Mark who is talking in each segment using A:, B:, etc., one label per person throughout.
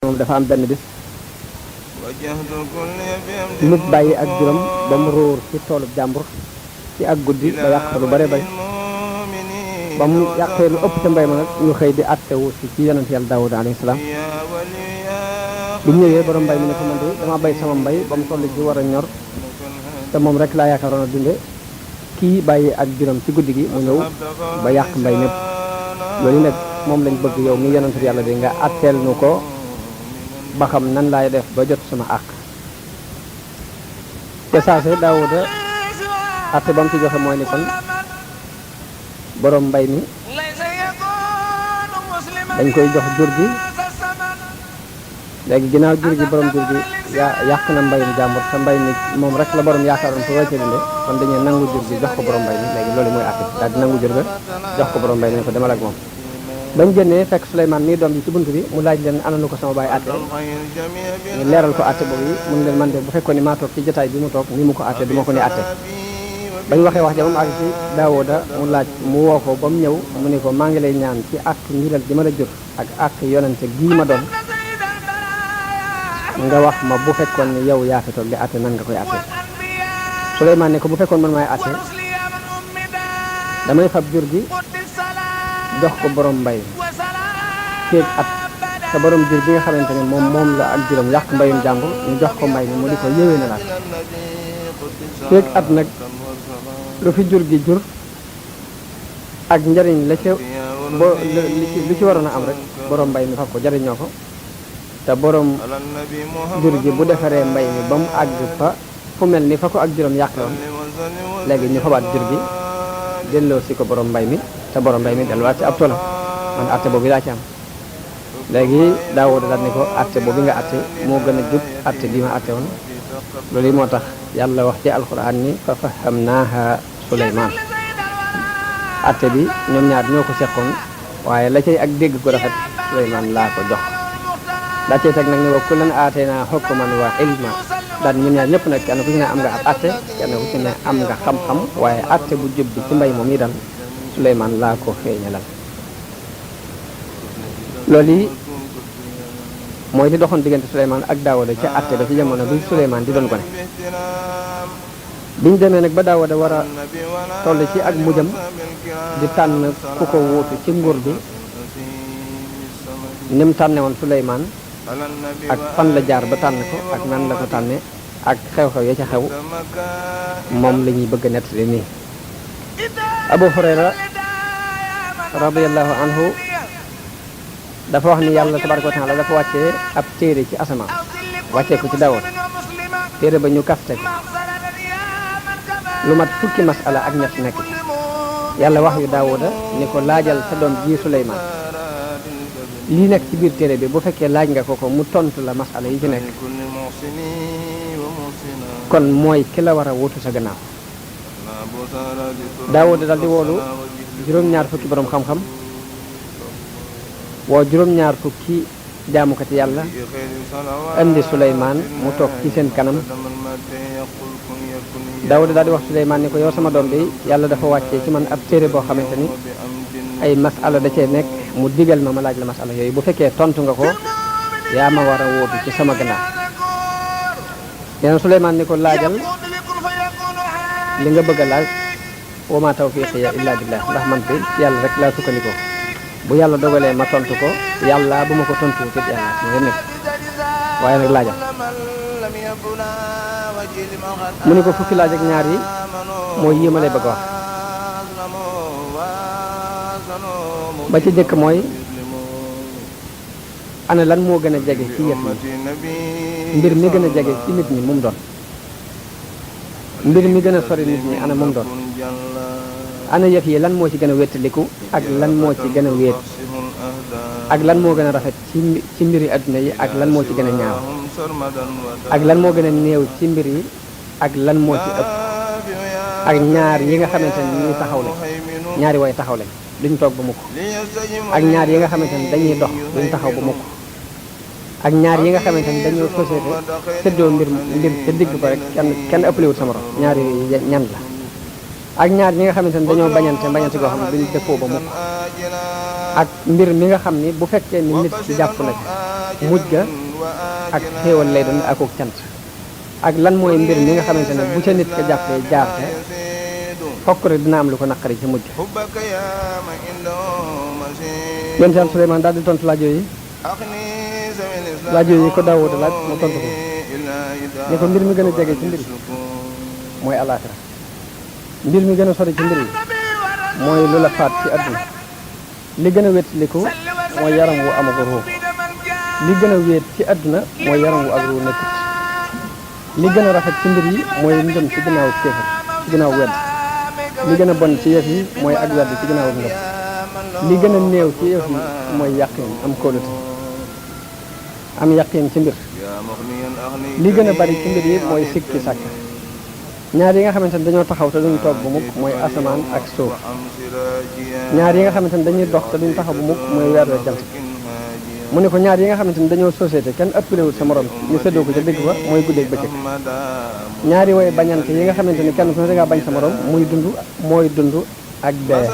A: moom dafa am benn bis nit bàyyi ak juróom ba mu róor ci toolub jàmbur ci ak guddi ba yàq fa lu bare bari ba mu yàqee lu ëpp ca mbay ma nag ñu xëy di attewu si ci yonent yàlla Daawuda alayhi salaam bi ñu ñëwee borom mbay mi ne ko man de dama bay sama mbay ba mu toll ci war a ñor te moom rek laa yaakaaroon a dunde kii bàyyi ak juróom ci guddi gi mu ñëw ba yàq mbay mépp loolu nag moom lañ bëgg yow mi yonent yàlla di nga atteel nu ko ba xam nan laay def ba jot sama àq te saase Daawuda atte ba mu ci joxe mooy ni kon borom mbay mi dañ koy jox jur gi léegi ginnaaw jur gi borom jur gi yàq na mbayum jàmbur te mbay mi moom rek la borom yaakaaroon su wàcce dinde kon dañuy nangu jur gi jox ko borom mbay mi léegi loolu mooy atte daal di nangu jur ga jox ko borom mbay mi ne ko demal ak moom bañ génnee fekk Souleymane mii doom ji ci bunt bi mu laaj leen ana nu ko sama baay atte ñu leeral ko atte boobu yi mun leen man de bu fekkoon ni maa toog ci jotaay bi mu toog ni mu ko atte du ma ko ni atte bañ waxee wax ja moom ak ci Daawuda mu laaj mu woo ko ba mu ñëw mu ne ko maa ngi lay ñaan ci àq njural ji ma la jur ak àq yonente gii ma doon nga wax ma bu fekkoon ni yow yaa fi toog di atte nan nga koy atte Souleymane ne ko bu fekkoon man maay atte damay fab jur gi jox ko borom mbay feeg at te borom jur bi nga xamante ne moom la ak juróom yàq mbayum jàmbur ñu jox ko mbay mi mu di ko yéwee na laat feeg at nag lu fi jur gi jur ak njariñ la ca lu ci waroon a am rek borom mbay mi fab ko jariñoo ko te borom jur gi bu defaree mbay mi ba mu àgg fa fu mel ni fa ko ak juróom yàqoon léegi ñu fabaat jur gi delloo si ko borom mbay mi te borom mbay mi delluwaat ci ab toolam man atte boobu laa ci am léegi Daawuda daal ni ko atte boobu nga atte moo gën a jub atte bi ma atte woon loolu moo tax yàlla wax ci alxuraan ni fa fahamnaaha Suleymaan atte bi ñoom ñaar ñoo ko seqoon waaye la cay ak dégg ko rafet Suleymaan laa ko jox daa cay teg nag ni wa kullan aataynaa hukman wa ilma daal ñun ñaar ñëpp nag kenn ku ci ne am nga ab atte kenn ku ci ne am nga xam-xam waaye atte bu jub bi ci mbay moom yi dal Souleymane laa ko feeñalal loolu yi mooy li doxoon diggante Souleymane ak Daawuda ca atte ba ci jamono bi Souleymane di doon gone biñ demee nag ba Daawuda war a toll ci ak mujjam di tànn ku ko wuutu ci nguur bi ni mu tànne woon Souleymane ak fan la jaar ba tànn ko ak nan la ko tànne ak xew-xew ya ca xew moom la ñuy bëgg a nettali nii Abu Hurayra radiyallahu anhu dafa wax ni yàlla tabaraka wa taala dafa wàccee ab téere ci asamaan wàccee ko ci Daawuda téere ba ñu kaste ko lu mat fukki masala ak ñett nekk yàlla wax yu Daawuda ni ko laajal sa doom ji Souleymane lii nekk ci biir téere bi bu fekkee laaj nga ko mu tontu la masala yi ci nekk kon mooy ki la war a wutu sa gannaaw Daawuda dal di woolu juróom-ñaar fukki borom xam-xam woo juróom-ñaar fukki jaamukati yàlla indi Souleymane mu toog ci seen kanam Daawuda daal di wax Souleymane ni ko yow sama doom bi yàlla dafa wàccee ci man ab téere boo xamante ni ay masala da cee nekk mu digal ma laaj la masala yooyu bu fekkee tontu nga ko yaa ma war a wóotu ci sama gannaaw nee Souleymane ni ko laajal li nga bëgg a laaj wa ma tawfiqiya illa billah ndax man fi yàlla rek laa sukkandikoo bu yàlla dogalee ma tontu ko yàlla bu ma ko tontu ci yàlla mu nekk waaye nag laajal mu ni ko fukki laaj ak ñaar yi mooy yi ma lay bëgg a wax ba ci jëkk mooy ana lan moo gën a jege ci yëf yi mbir mi gën a jege ci nit ñi mu doon mbir mi gën a sori nit ñi ana mu doon ana yëf yi lan moo ci gën a wéttaliku ak lan moo ci gën a wéet ak lan moo gën a rafet ci mbiri adduna yi ak lan moo ci gën a ñaaw ak lan moo gën a néew ci mbir yi ak lan moo ci ëpp ak ñaar yi nga xamante ne ñuy taxaw lañ ñaari way taxaw lañ duñ toog ba mukk ak ñaar yi nga xamante ne dañuy dox duñ taxaw ba mukk ak ñaar yi nga xamante ne dañoo société séddoo mbir te digg ba rek kenn ëppalewut sama morom ñaar yi ñan la ak ñaar ñi nga xamante ne dañoo bañante goo xam ne duñ dëppoo ba mukk ak mbir mi nga xam ni bu fekkee ni nit ci jàpp na mujj ga ak xéewal lay doon akuk cant ak lan mooy mbir mi nga xamante ne bu ca nit ka jàppee jaar te fokk rek dina am lu ko naqari ci mujj yonent Yàlla Suleymaan daal di tontu laaj yooyu ko Daawuda laaj mu tontu ko ne ko mbir mi gën a jege ci mbir yi mooy alaaxira mbir mi gën a sori ci mbir yi mooy lu la faat ci àdduna li gën a wétliku mooy yaram wu amagu ruux li gën a wéet ci àdduna mooy yaram wu ak ruux nekkut li gën a rafet ci mbir yi mooy ngëm ci ginnaaw kéefar ci ginnaaw wedd li gën a bon ci yëf yi mooy ak wedd ci ginnaaw ngëm li gën a néew ci yëf yi mooy yàqin am kóolute am yàqin ci mbir li gën a bari ci mbir yi mooy sikki sàkk ñaar yi nga xamante ne dañoo taxaw te duñ toog bu mukk mooy asamaan ak suuf ñaar yi nga xamante ne dañuy dox te duñ taxaw bu mukk mooy weer ak jant mu ne ko ñaar yi nga xamante ne dañoo société kenn ëppalewul sa morom ñu séddoo ko ca digg ba mooy guddeeg bëccëg ñaari way bañante yi nga xamante ne kenn ku ne dangaa bañ sa morom mooy dund ak dee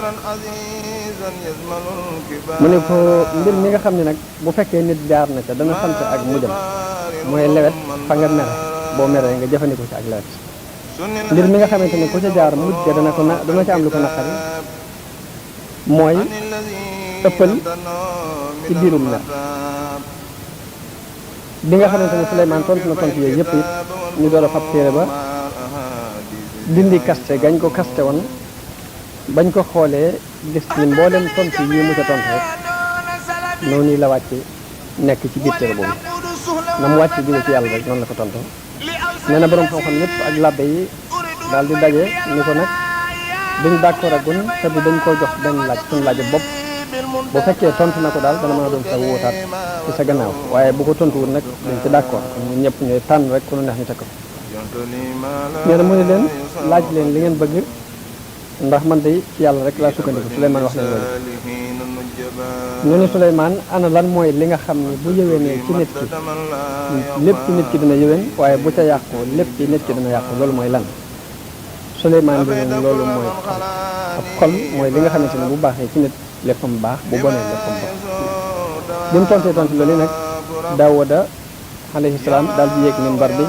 A: mu ne ko mbir mi nga xam ne nag bu fekkee nit jaar na ca dana sant ak mujjam mooy lewet fa nga mere boo meree nga jëfandikoo ci ak lewet mbir mi nga xamante ne ku ca jaar mujj ga dana ca am lu ko naqari mooy ëppal ci biirum mer bi nga xamante ne Suleymaan tontu na tontu yooyu yëpp it ñu door a fab téere ba dindi kaste gañ ko kaste woon bañ ko xoolee gis ni mboolem tontu yi mu ca tontu rek noonu la wàcce nekk ci biir téere boobu na mu wàcce jóge ci yàlla rek noonu la ko tontu nee na boroom xam-xam yëpp ak labbe yi daal di daje ni ko nag duñ d'accord agun te du dañ koo jox benn laaj suñu laaj bopp bu fekkee tontu na ko daal dana mën a doon sa wóotaat ci sa gannaaw waaye bu ko tontuwul nag dañ ci d'accord kon ñun ñëpp ñooy tànn rek ku nu neex ñu teg ko nee na mu ne leen laaj leen li ngeen bëgg ndax man de ci yàlla rek laa sukkandiku Suleymaan wax na loolu ñu ne Suleymaan ana lan mooy li nga xam ne bu yëwénee ci nit ki lépp ci nit ki dina yëwén waaye bu ca yàqoo lépp ci nit ki dina yàqu loolu mooy lan Suleymaan bi leen loolu mooy xol ab xol mooy li nga xamante ne bu baaxee ci nit léppam baax bu bonee léppam baax bi mu tontee tontu loolu nag Daawuda alayhi salaam daal di yéeg minbar bi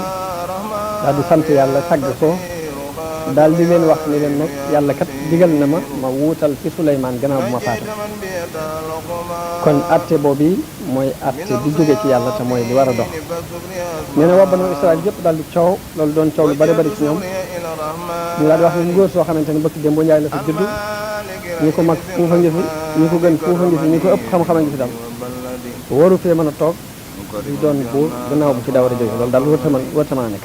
A: daal di sant yàlla tagg ko daal di leen wax ni leen nag yàlla kat digal na ma wuutal ci Suleymaan gannaaw bu ma faatu kon atte boobu mooy atte bi jóge ci yàlla te mooy li war a dox nee na waa Banu Israël yëpp daal di coow loolu doon coow lu bari bari ci ñoom ñu daal di wax ne ngóor soo xamante ne bëkk démb njaay la fa judd ñi ko mag fuufa ngi fi ñi ko gën fuufa ngi fi ñi ko ëpp xam-xama ngi fi tam waru fee mën a toog di doon buur gannaaw bu fi Daawuda jóge loolu daal wërta mën a nekk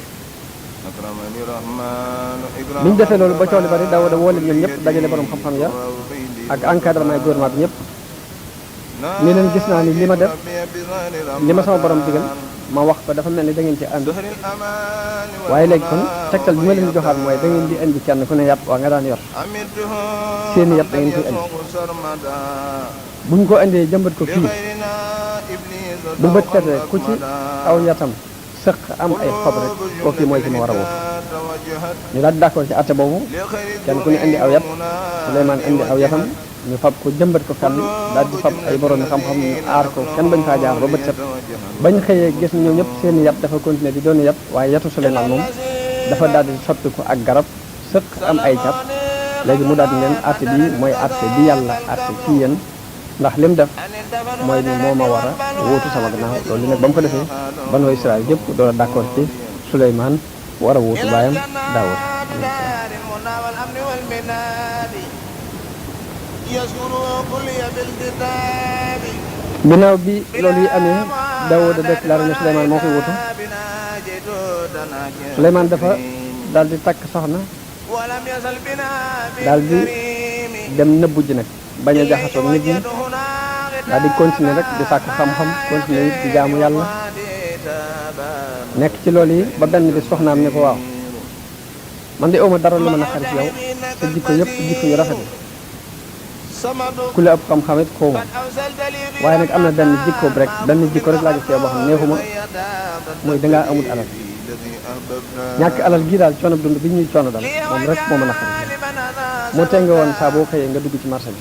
A: bi ñu defee loolu ba coow li bari Daawuda woo leen ñoom ñëpp dajale borom xam-xam ya ak encadrement gouvernement bi ñëpp ni leen gis naa ni li ma def li ma sama borom digal ma wax ko dafa mel ni da ngeen ci ànd waaye léegi kon tegtal bi ma leen di joxaat mooy da ngeen di indi kenn ku ne yàpp waa nga daan yor seeni yàpp da ngeen koy indi buñ ko indee jëmbat ko fii bu bët setee ku ci aw yatam sëq am ay xob rek kooku mooy ki ma war a wut ñu daal di d'accord ci atte boobu kenn ku ne indi aw yat Suleymaan indi aw yatam ñu fab ko jëmbat ko fenn daal di fab ay borom xam-xam ñu aar ko kenn bañ faa jaar ba bët set bañ xëyee gis ñoom ñëpp seeni yat dafa continuer di doon yat waaye yatu Suleymaan moom dafa daal di soppi ko ak garab sëq am ay cat léegi mu daal di leen atte bi mooy atte bi yàlla atte ci yéen ndax lim def mooy ni moo ma war a wóotu sama gannaaw loolu nag ba mu ko defee Banu Israël yëpp door a d'accord ci Suleymaan war a wóotu baayam Daawuda ginnaaw bi loolu yi amee Daawuda déclaré ne Suleymaan moo koy wóotu Suleymaan dafa daal di takk soxna daal di dem nëbbu ji nag bañ a jaxasoo nit ñi daal di continuer rek di sàkku xam-xam continuer it di jaamu yàlla nekk ci loolu yi ba benn bi soxnaam ne ko waaw man de awma dara lu ma naqari ci yow sa jikko yëpp jikko yu rafet la ku la ëpp xam-xam it xawma waaye nag am na benn jikko rek benn jikko rek laa gis ci yow boo xam neexuma mooy dangaa amul alal ñàkk alal gii daal coono dund bi ñuy coono dal moom rek moo ma naqari moo tenge woon saa boo xëyee nga dugg ci marché bi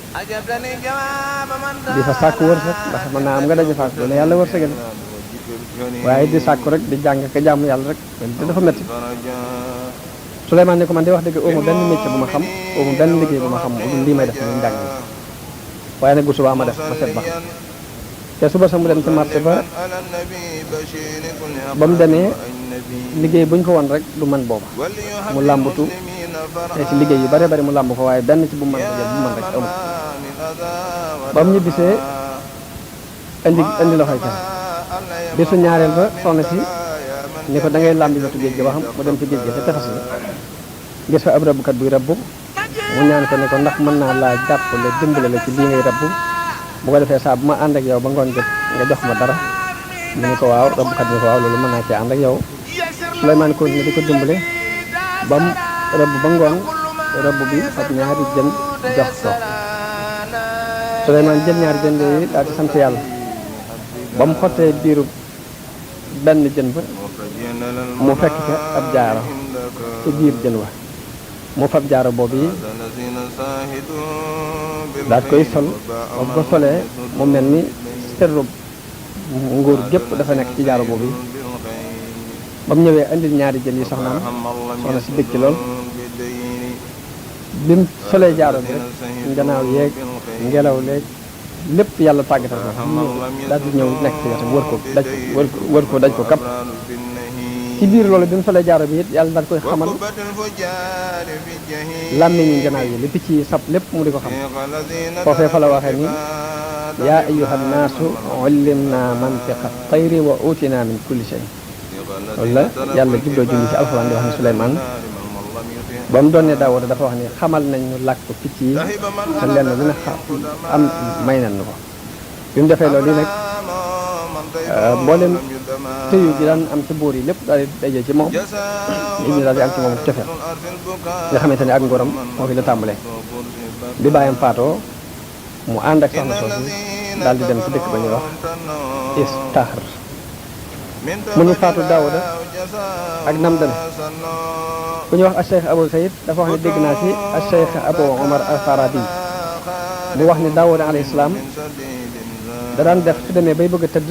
A: di fa sàkk wërsëg ndax mën naa am nga daje faak loolu yàlla wërsëgal waaye di sàkku rek di jàng ka jaamu yàlla rek te dafa métti Souleymane ne ko man di wax dëgg amu benn métier bu ma xam amu benn liggéey bu ma xam mu lii may def ni njàng mi waaye nag bu subaa ma def ma seet ba xam te suba sax mu dem ci marché ba mu demee liggéey buñ ko won rek du man booba mu làmbatu te ci liggéey yu bare bari mu làmb ko waaye benn ci bu mën ko jël bu mën rek amul ba mu ñibbisee indi loxoy kese bisu ñaareel ba soxna si ni ko da ngay làmbi wetu géej gi ba xam mu dem ci géej gi te tefes la gis fa ab rabbukat buy rabbu mu ñaan ko ne ko ndax mën naa laa jàppale dimbale la ci lii ngay rabbu bu ko defee saa bu ma ànd ak yow ba ngoon jot nga jox ma dara mu ni ko waaw rabbukat ni ko waaw loolu mën naa cee ànd ak yow Souleymane continué di ko dimbale ba mu rabbu ba ngoon rabbu bi ak ñaari jën jox ko Souleymane jël ñaari jën yooyu daal di sant yàlla ba mu xottee biiru benn jën ba mu fekk ca ab jaaro ci biir jën wa mu fab jaaro boobu yi daal koy sol ba mu ko solee mu mel ni serru nguur gépp dafa nekk ci jaaro boobu yi ba mu ñëwee andil ñaari jën yi soxnaam soxna si dëkk ci lool bi mu solee jaaro bi rek njanaaw yeeg ngelaw leeg lépp yàlla tàggatal ko daal di ñëw nekk ci wetam wër ko daj ko kap ci biir loolu bi mu solee jaaro bi it yàlla daal koy xamal làmmiñu njanaaw yi li picc yi sab lépp mu di ko xam foofee fa la waxee ni yaa ayyuhan naasu ullimna mantiqa tayri wa utina min kulli shay loolu la yàlla jubloo junni ci alxuraan di wax ni Souleymane ba mu doon ne Daawuda dafa wax ni xamal nañ ñu làkk picc yi te lenn lu ne am may nañ ko bi mu defee loolu yi nag mboolem tëyu gi daan am ci buur yi lépp daal di daje ci moom nit ñi daal di am ci moom cofeel nga xamante ne ak ngoram moo fi la tàmbalee bi bàyyam faatoo mu ànd ak soxna soosu daal di dem ci dëkk ba ñuy wax Istaxr mu ñu faatu Daawuda ak nam dem ku ñuy wax a Cheikh Abou Sayid dafa wax ne dégg naa ci a Cheikh Abou Omar al-Farabi mu wax ne Daawuda alayhi salaam da daan def su demee bay bëgg a tëdd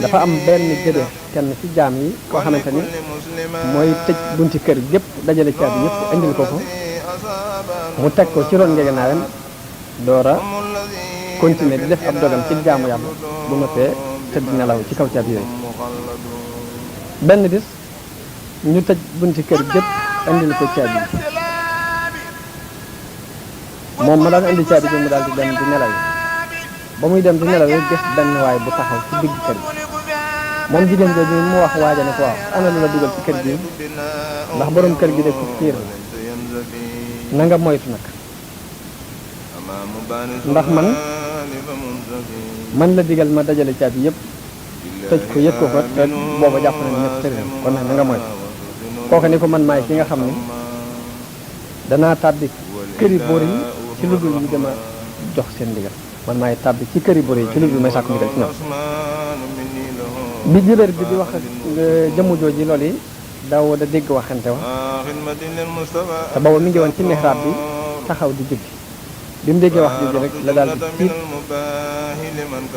A: dafa am benn jëde kenn ci jaam yi koo xamante ni mooy tëj bunti kër gépp dajale caabi yëpp indil ko ko mu teg ko ci ron ngegenaayam doora continuer di def ab dogam ci jaamu yàlla bu noppee tëdd nelaw ci kaw caabi yooyu benn bis ñu tëj bunti kër gépp indil ko caabi moom ma daan indi caabi ji mu daal di dem di nelaw yi ba muy dem di nelaw yi gis benn waay bu taxaw ci digg kër gi moom jigéen jooju mu wax waaja ne ko waaw ana lu la dugal ci kër gi ndax borom kër gi de ko fiir la na nga moytu nag ndax man la digal ma dajale caabi yëpp tëj ko yëg ko ko te booba jàpp na ñëpp tëri kon nag na nga moytu kooku ni ko man maay ki nga xam ne danaa tàbbi këri boor yi ci lu dul ñu dama jox seen ndigal man maay tàbbi ci këri boor yi ci lu dul may sàkku ndigal ci ñoom bi jibéer bi di wax ak jëmm jooji loolu yi Daawuda dégg waxante wa te booba mi ngi woon ci mihraab bi taxaw di julli bi mu déggee wax jooju rek la daal di tiit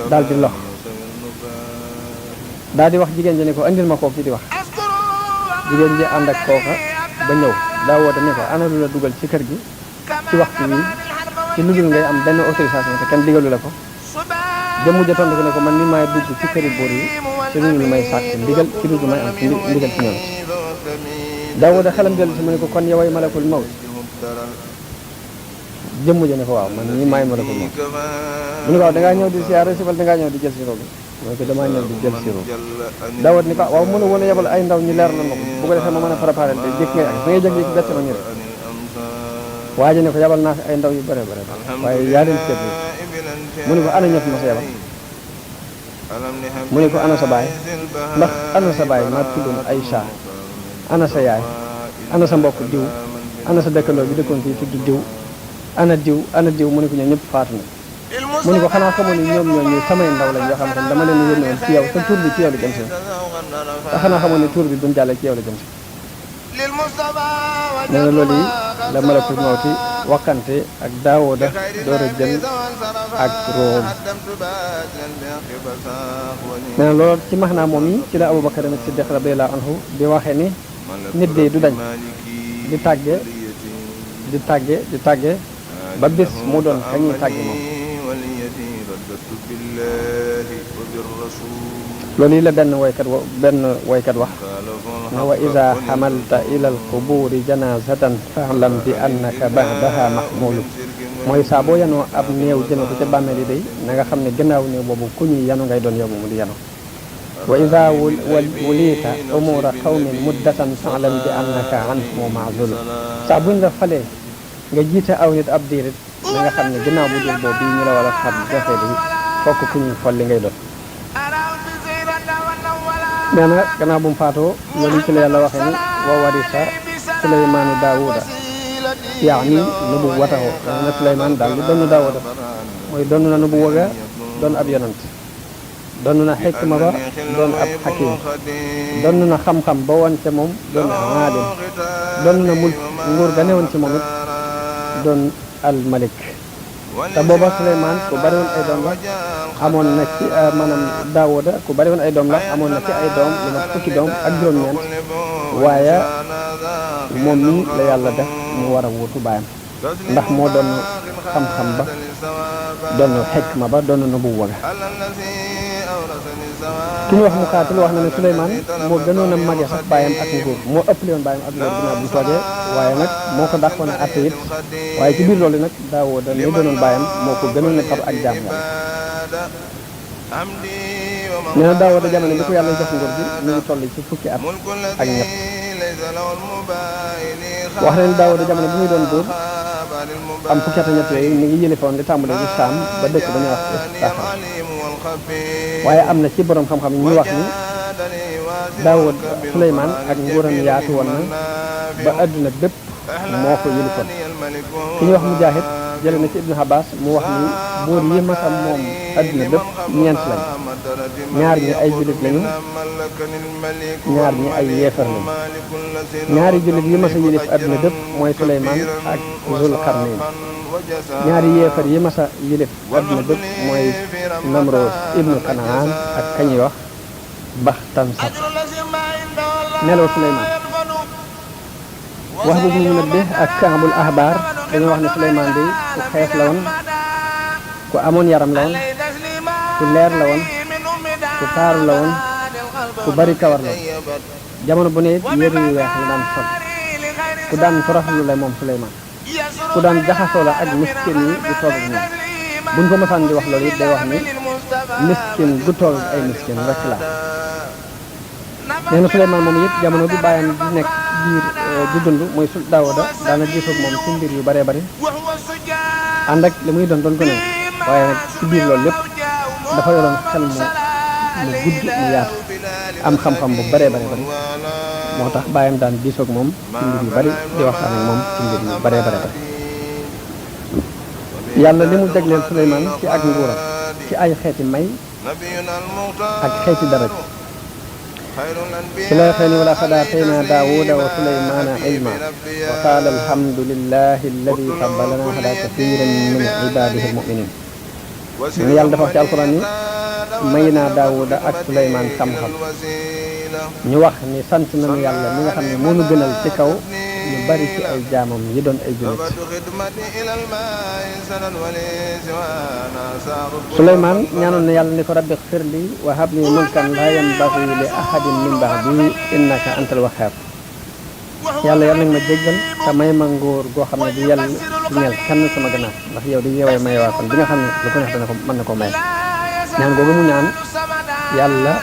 A: daal di lox daal di wax jigéen ji ne ko andil ma kooku ci di wax jigéen ji ànd ak kooka ba ñëw Daawuda ne ko ana lu la dugal ci kër gi ci waxtu wi ci lu dul ngay am benn autorisation te kenn digalu la ko jëmm ja tontu ko ne ko man ni maay dugg ci këri buur yi ci lu dul may sàkk ndigal ci lu dul may am ndigal ci ñoom Daawuda xelam dellu si mu ne ko kon yoway malakul mawt jëmm ja ne ko waaw man ni maay malakul mawt mu ne ko waaw dangaa ñëw di siyaare si wala dangaa ñëw di jël si roobi mooy ko damaa ñëw di jël si roobi Daawuda ni ko waaw mënu woon a yebal ay ndaw ñu leer la ma ko bu ko defee ma mën a préparé te jékki ngay ak da ngay jékki-jékki bett ma ñu rek waa ji ne ko yabal naa fi ay ndaw yu bare bare waaye yaa leen seetlu mu ne ko ana ñëpp ma sa yabal mu ne ko ana sa baay ndax ana sa baay maa tuddoon Aïcha ana sa yaay ana sa mbokk diw ana sa dëkkandoo bi dëkkoon fii tudd diw ana diw mu ne ko ñoom ñëpp faatu na mu ne ko xanaa xamoon ni ñoom ñooñu samay ndaw lañ yoo xamante ne dama leen yónni woon ci yow te tur bi ci yow la jëm si te xanaa xamoon ni tur bi buñ jàllee ci yow la jëm si nee na loolu yi la malakul mawti waxante ak Daawuda door a jël ak room. nee na loolu ci max naa moom yi ci la Abubakar Siddiq radiyallahu anhu di waxee ni nit de du dañ di tàgge ba bis mu doon kañuy tàgge moom. loolu yi la benn woykat wax na wa ida xamalta ila al quburi janazatan fa'lam bi annaka ba'daha mahmulu mooy saa boo yanoo ab néew jëme ko ca bàmmeel yi day na nga xam ne gannaaw néew boobu ku ñuy yanu ngay doon yow mu di yanu. wa ida wulita umura qawmin muddatan fa'lam bi annaka anhum ma'zul saa buñ la falee nga jiite aw nit ab diirit na nga xam ne gannaaw bu dul boobu bii ñu la war a xam joxe di fokk ku ñuy folli ngay doon. nee na gannaaw bu mu faatoo loolu ci la yàlla waxee ni wa warisa Suleymaanu Daawuda yaani nubuwwatahu na Suleymaan daal di doon Daawuda mooy doon na nubuwwa ga doon ab yonant doon na xikma ba doon ab xakim doon na xam-xam ba woon ca moom doon aalim doon na mulk nguur ga newoon ci moom it doon al malik te booba Suleymaan ku bari woon ay doom la amoon na ci maanaam Daawuda ku bari woon ay doom la amoon na ci ay doom lu mat fukki doom ak juróom-ñeent waaye moom mi la yàlla def mu war a wuutu baayam ndax moo doon xam-xam ba doon xikma ba doon nubuwwa ga. ki ñu wax mu xaatil wax na ne Suleymaan moo gënoon a mage sax baayam ak nguur moo ëppale woon baayam ak nguur ginnaaw bu mu toogee waaye nag moo ko dàqoon a atte it waaye ci biir loolu nag Daawuda mi doonoon baayam moo ko gënoon a tab ak jaam yàlla. nee na Daawuda jamono bi ko yàlla jox nguur gi ñu ngi toll ci fukki at ak ñett wax nañ Daawuda jamono bi muy doon buur am fukki at ak ñett yooyu mi ngi yëlifoon di tàmbale di saam ba dëkk ba ñuy wax Istaaxar waaye am na ci borom xam-xam ñu wax ni Daawud Suleymaan ak nguuram yaatu woon na ba adduna bépp moo ko yëlifoon. ki ñuy wax Mujaahid jële na ci Ibnu Abbas mu wax ni buur yi mas a moom adduna bépp ñeent lañ ñaar ñi ay jullit lañu ñaar ñi ay yeefar lañu ñaari jullit yi mas a yëlif adduna bépp mooy Suleymaan ak Zulqarnayn ñaari yeefar yi mas a yëlif adduna bépp mooy Namroos ibnu Kanaan ak kañuy wax Baxtansar. nelaw Suleymaan wax boobu ñu nag ak Kaabul Ahbaar dañoo wax ne Suleymaan day ku xees la woon ku amoon yaram la woon ku leer la woon ku taaru la woon ku bari kawar la woon jamono bu ne it yére yu weex la daan sol ku daan toroxlu la moom Suleymaan ku daan jaxasoo la ak miskin yi di toog ak ñoom buñ ko mësaan di wax loolu it day wax ni miskin gu toog ak ay miskin rek la. nee na Suleymaan moom it jamono bi bàyyam di nekk biir di dund mooy Daawuda daana gisoog moom ci mbir yu bëree bëri ànd ak li muy doon ko ne waaye nag ci biir loolu lépp dafa yoroon xel mu gudd mu yaatu am xam-xam bu bëree bëri moo tax bàyyam daan gisoog moom ci mbir yu bëri di waxtaan ak moom ci mbir yu bëree bëri yàlla li mu jagleel Suleymaan ci ak nguuram ci ay xeeti may ak xeeti daraj ci la waxee ni wala qad aataynaa Daawuuda wa Suleymaana ilma wa qaala alhamdulillahi alladi faddalana ala kathirin min ibadihi almuminin ñu yàlla dafa wax ci alquran ni may naa Daawuda ak Suleymaan xam-xam ñu wax ni sant nañu yàlla mi nga xam ne moo nu gënal ci kaw ñu bari ci ay jaamam yi doon ay jullit. Suleymaan ñaanoon na yàlla ni ko rabbi xfir li wa hab li mulkan laa yanbaghi li ahadin min ba'di innaka antal wahhab yàlla yàlla nga ma jéggal te may ma nguur goo xam ne du yàlla du ñeel kenn sama gannaaw ndax yow di yeewee may waa kon bi nga xam ne lu ko neex dana ko mën na ko may ñaan googu mu ñaan yàlla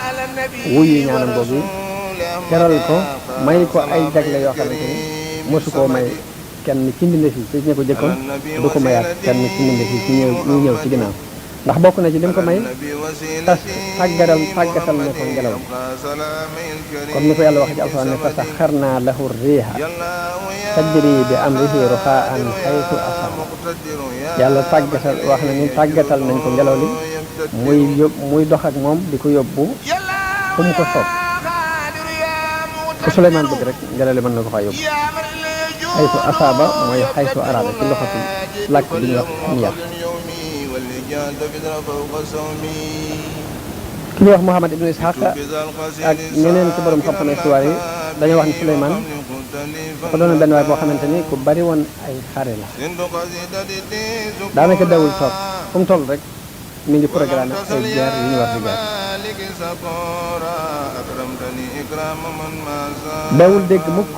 A: wuyu ñaanam googu teral ko may ko ay jagle yoo xamante ni mosu koo may kenn ci mbindeef yi ci ñi ko jëkkoon du ko mayaat kenn ci mbindeef yi ci ñëw ci ginnaaw ndax bokk na ci li mu ko may tàggatal ne ko ngelaw comme ni ko yàlla wax ci alxuraan ne fa saxarnaa lahu riiha tajri bi amrihi ruxaan xaytu asab yàlla wax na ni tàggatal nañ ko ngelaw li muy dox ak moom di ko yóbbu fu mu ko soob fu fu Suleymaan bëgg rek ngelaw li mën na ko faa yóbbu xaytu asaaba mooy xaytu araada ci loxatu làkk bi ñuy wax niya ki ñuy wax Muhammad ibnu Ishaq ak ñeneen ci borom xam-xam histoire yi dañoo wax ni Suleymaan dafa doon benn waay boo xamante ni ku bari woon ay xare la daanaka dawul toog fu mu toll rek mi ngi programme ay guerre yu ñu war di guerre dawul dégg mukk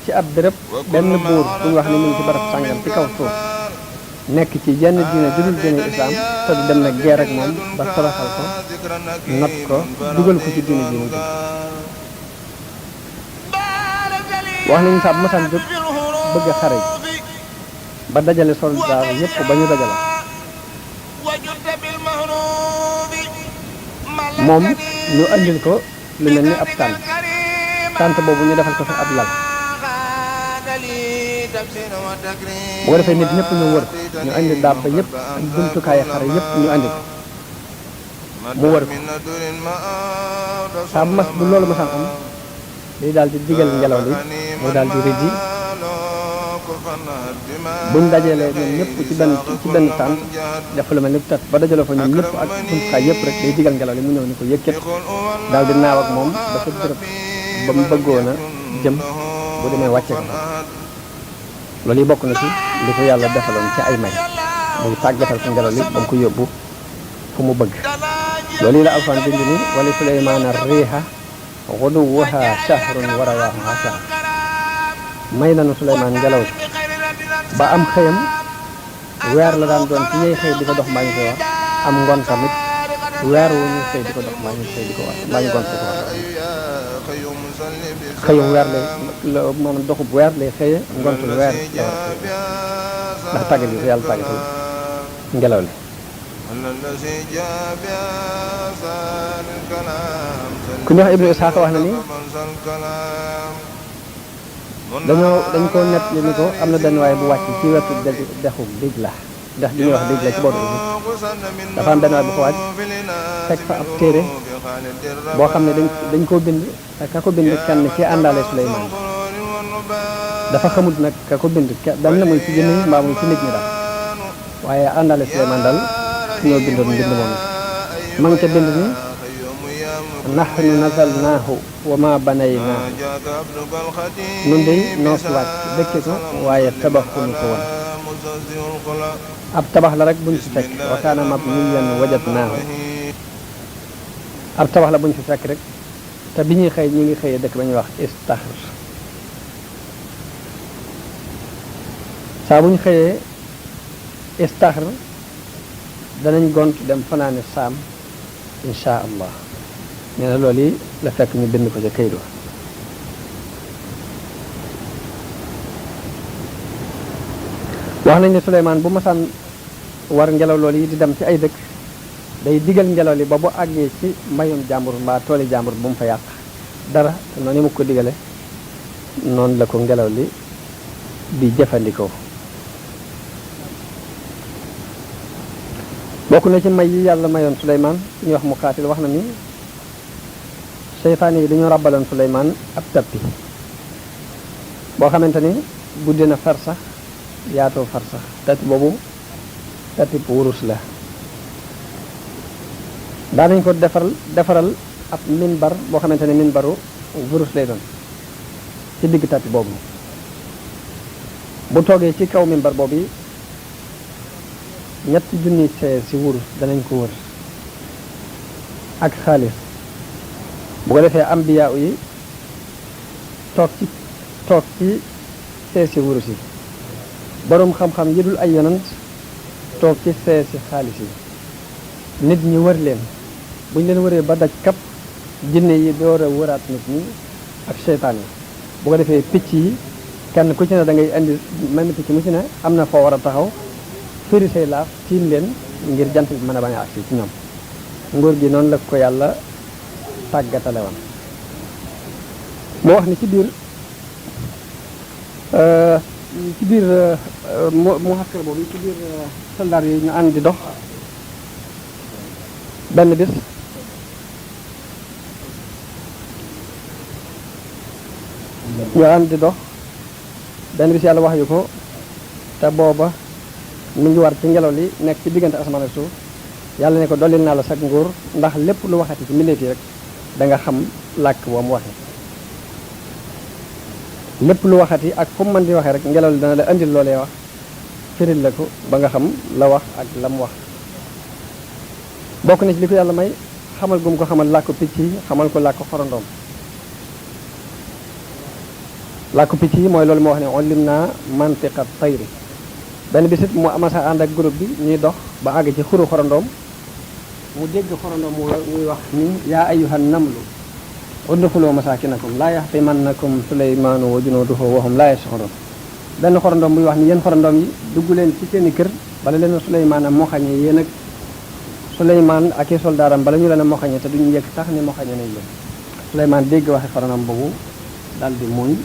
A: ci ab béréb benn buur bu ñu wax ni mu ngi ci barab sàngam ci kaw suuf nekk ci jenn diine judul diine islam te du dem na guerre ak moom ba toroxal ko not ko dugal ko ci diine ji wax nañu saa bu masaan jóg bëgg a xare ba dajale soldat yépp ba ñu dajale moom ñu andil ko lu mel ni ab tànt boobu ñu defal ko fa ab lal bu ko defee nit ñëpp ñu wër ko ñu andi dabba yëpp ak jumtukaayu xare yëpp ñu andi ko mu wër ko saa bu mas bu loolu masaan am day daal di digal ngelaw li mu daal di rëddi buñ dajalee ñoom ñëpp ci benn tànt def lu mel ni tat ba dajaloo fa ñoom ñëpp ak jumtukaay yëpp rek day digal ngelaw li mu ñëw ni ko yëkkat daal di naaw ak moom ba sa bërëb ba mu bëggoon a jëm bu demee wàcce ko loolu yi bokk na ci li ko yàlla defaloon ci ay may muy tàggatal ko ngelaw li ba mu ko yóbbu fu mu bëgg loolu yi la alxuraan bind ni wali Suleymaana riiha guduwwuha shahrun wa rawaahuha shahr may nanu Suleymaan ngelaw ba am xëyam weer la daan doon ci ñuy xëy di ko dox mbaa ñu koy wax am ngoon tamit weer wu ñu xëy di ko dox mbaa ñu xëy di ko wax mbaa ñu ngoon ko wax xëyum weer lay maanaam doxub weer lay xëye ngontul weer la war a xëy ndax tàggat yi ko yàlla tàggatal ngelaw li ku ñu wax Ibnu Isxaaq wax na ni dañ ko nett li ni ko am na benn waaye bu wàcc ci wetu dexu Dijla ndax li ñuy wax Dijla ci boobu dafa am benn waaye bu ko wàcc fekk fa ab téere boo xam ne dañ koo bind ka ko bind kenn ci àndaale Suleymaan dafa xamut nag ka ko bind dan la muy ci jinne yi mbaa muy ci nit ñi daal waaye àndaale Suleymaan daal ñoo bindoon mbind moom ma ngi ca bind ni nahnu nazalnaahu wa ma banaynaahu nun day noo fi wàcc dëkke ko waaye tabaxuñu ko woon ab tabax la rek buñ fi fekk wa kaana mabniyyan wajadnaahu ab tabax la buñ fi fekk rek te bi ñuy xëy ñi ngi xëyee dëkk ba ñuy wax istaxr saa bu ñu xëyee istaxr danañ gont dem fanaane saam insha allah nee na loolu yi la fekk ñu bind ko ca kayit wa wax nañ ne Suleymaan bu masaan war ngelaw loolu yi di dem ci ay dëkk day digal ngelaw li ba bu àggee ci mbayum jàmbur mbaa tooli jàmbur bu mu fa yàq dara te noonu mu ko digale noonu la ko ngelaw li di jëfandikoo bokk na ci may yi yàlla mayoon Suleymaan ñuy wax Muqaatil wax na ni seytaane yi dañoo ràbbaloon Suleymaan ab tappi boo xamante ni guddi na far sax yaatoo far sax tappi boobu tappi bu wurus la daanañ ko defaral ab minbar boo xamante ni minbaru wurus lay doon ci digg tappi boobu bu toogee ci kaw minbar boobu yi ñetti junni see si wurus danañ ko wër ak xaalis bu ko defee ambiya yi toog ci see si wurus yi boroom xam-xam yi dul ay yonant toog ci see si xaalis yi nit ñi wër leen bu ñu leen wëree ba daj kap jinne yi door a wëraat nit ñi ak seytaan yi bu ko defee picc yi kenn ku ci ne da ngay indi mel ni picc mu ci ne am na foo war a taxaw firi say laaf tiim leen ngir jant bi mën a bañ a agsi ci ñoom nguur gi noonu la ko yàlla tàggatale woon moo wax ni ci biir mu xaskar boobu ci biir soldaar yi ñu ànd di dox benn bis ñu ànd di dox benn bis yàlla wax yu ko te booba mi ngi war ci ngelaw li nekk ci diggante asamaan ak suuf yàlla ne ko dollil naa la sag nguur ndax lépp lu waxati ci mbindeef yi rek da nga xam làkk boo mu waxee lépp lu waxati ak fu mu mën di waxee rek ngelaw li dana la indil loolee wax firil la ko ba nga xam la wax ak la mu wax bokk na ci li ko yàlla may xamal gum ko xamal làkku picc yi xamal ko làkku xorondoom làkku picc yi mooy loolu moo wax ne ullim naa mantiqa tayri benn bisit mu amasa ànd ak groupe bi ñuy dox ba àgg ci xuru xorondoom mu dégg xorondoom muy wax ni yaa ayyuhan namlu udxulu masakinakum laa yaxtimannakum suleymaanu wa junuuduhu wa hum laa yash'uruun benn xorondoom muy wax ni yéen xorondoom yi dugg leen ci seeni kër bala leen suleymaan a moxañe yéen ak suleymaan ak i soldaaram bala ñu leen a moxañe te duñu yëg sax ni moxañe nañ leen suleymaan dégg waxe xorondoom boobu daal di muñ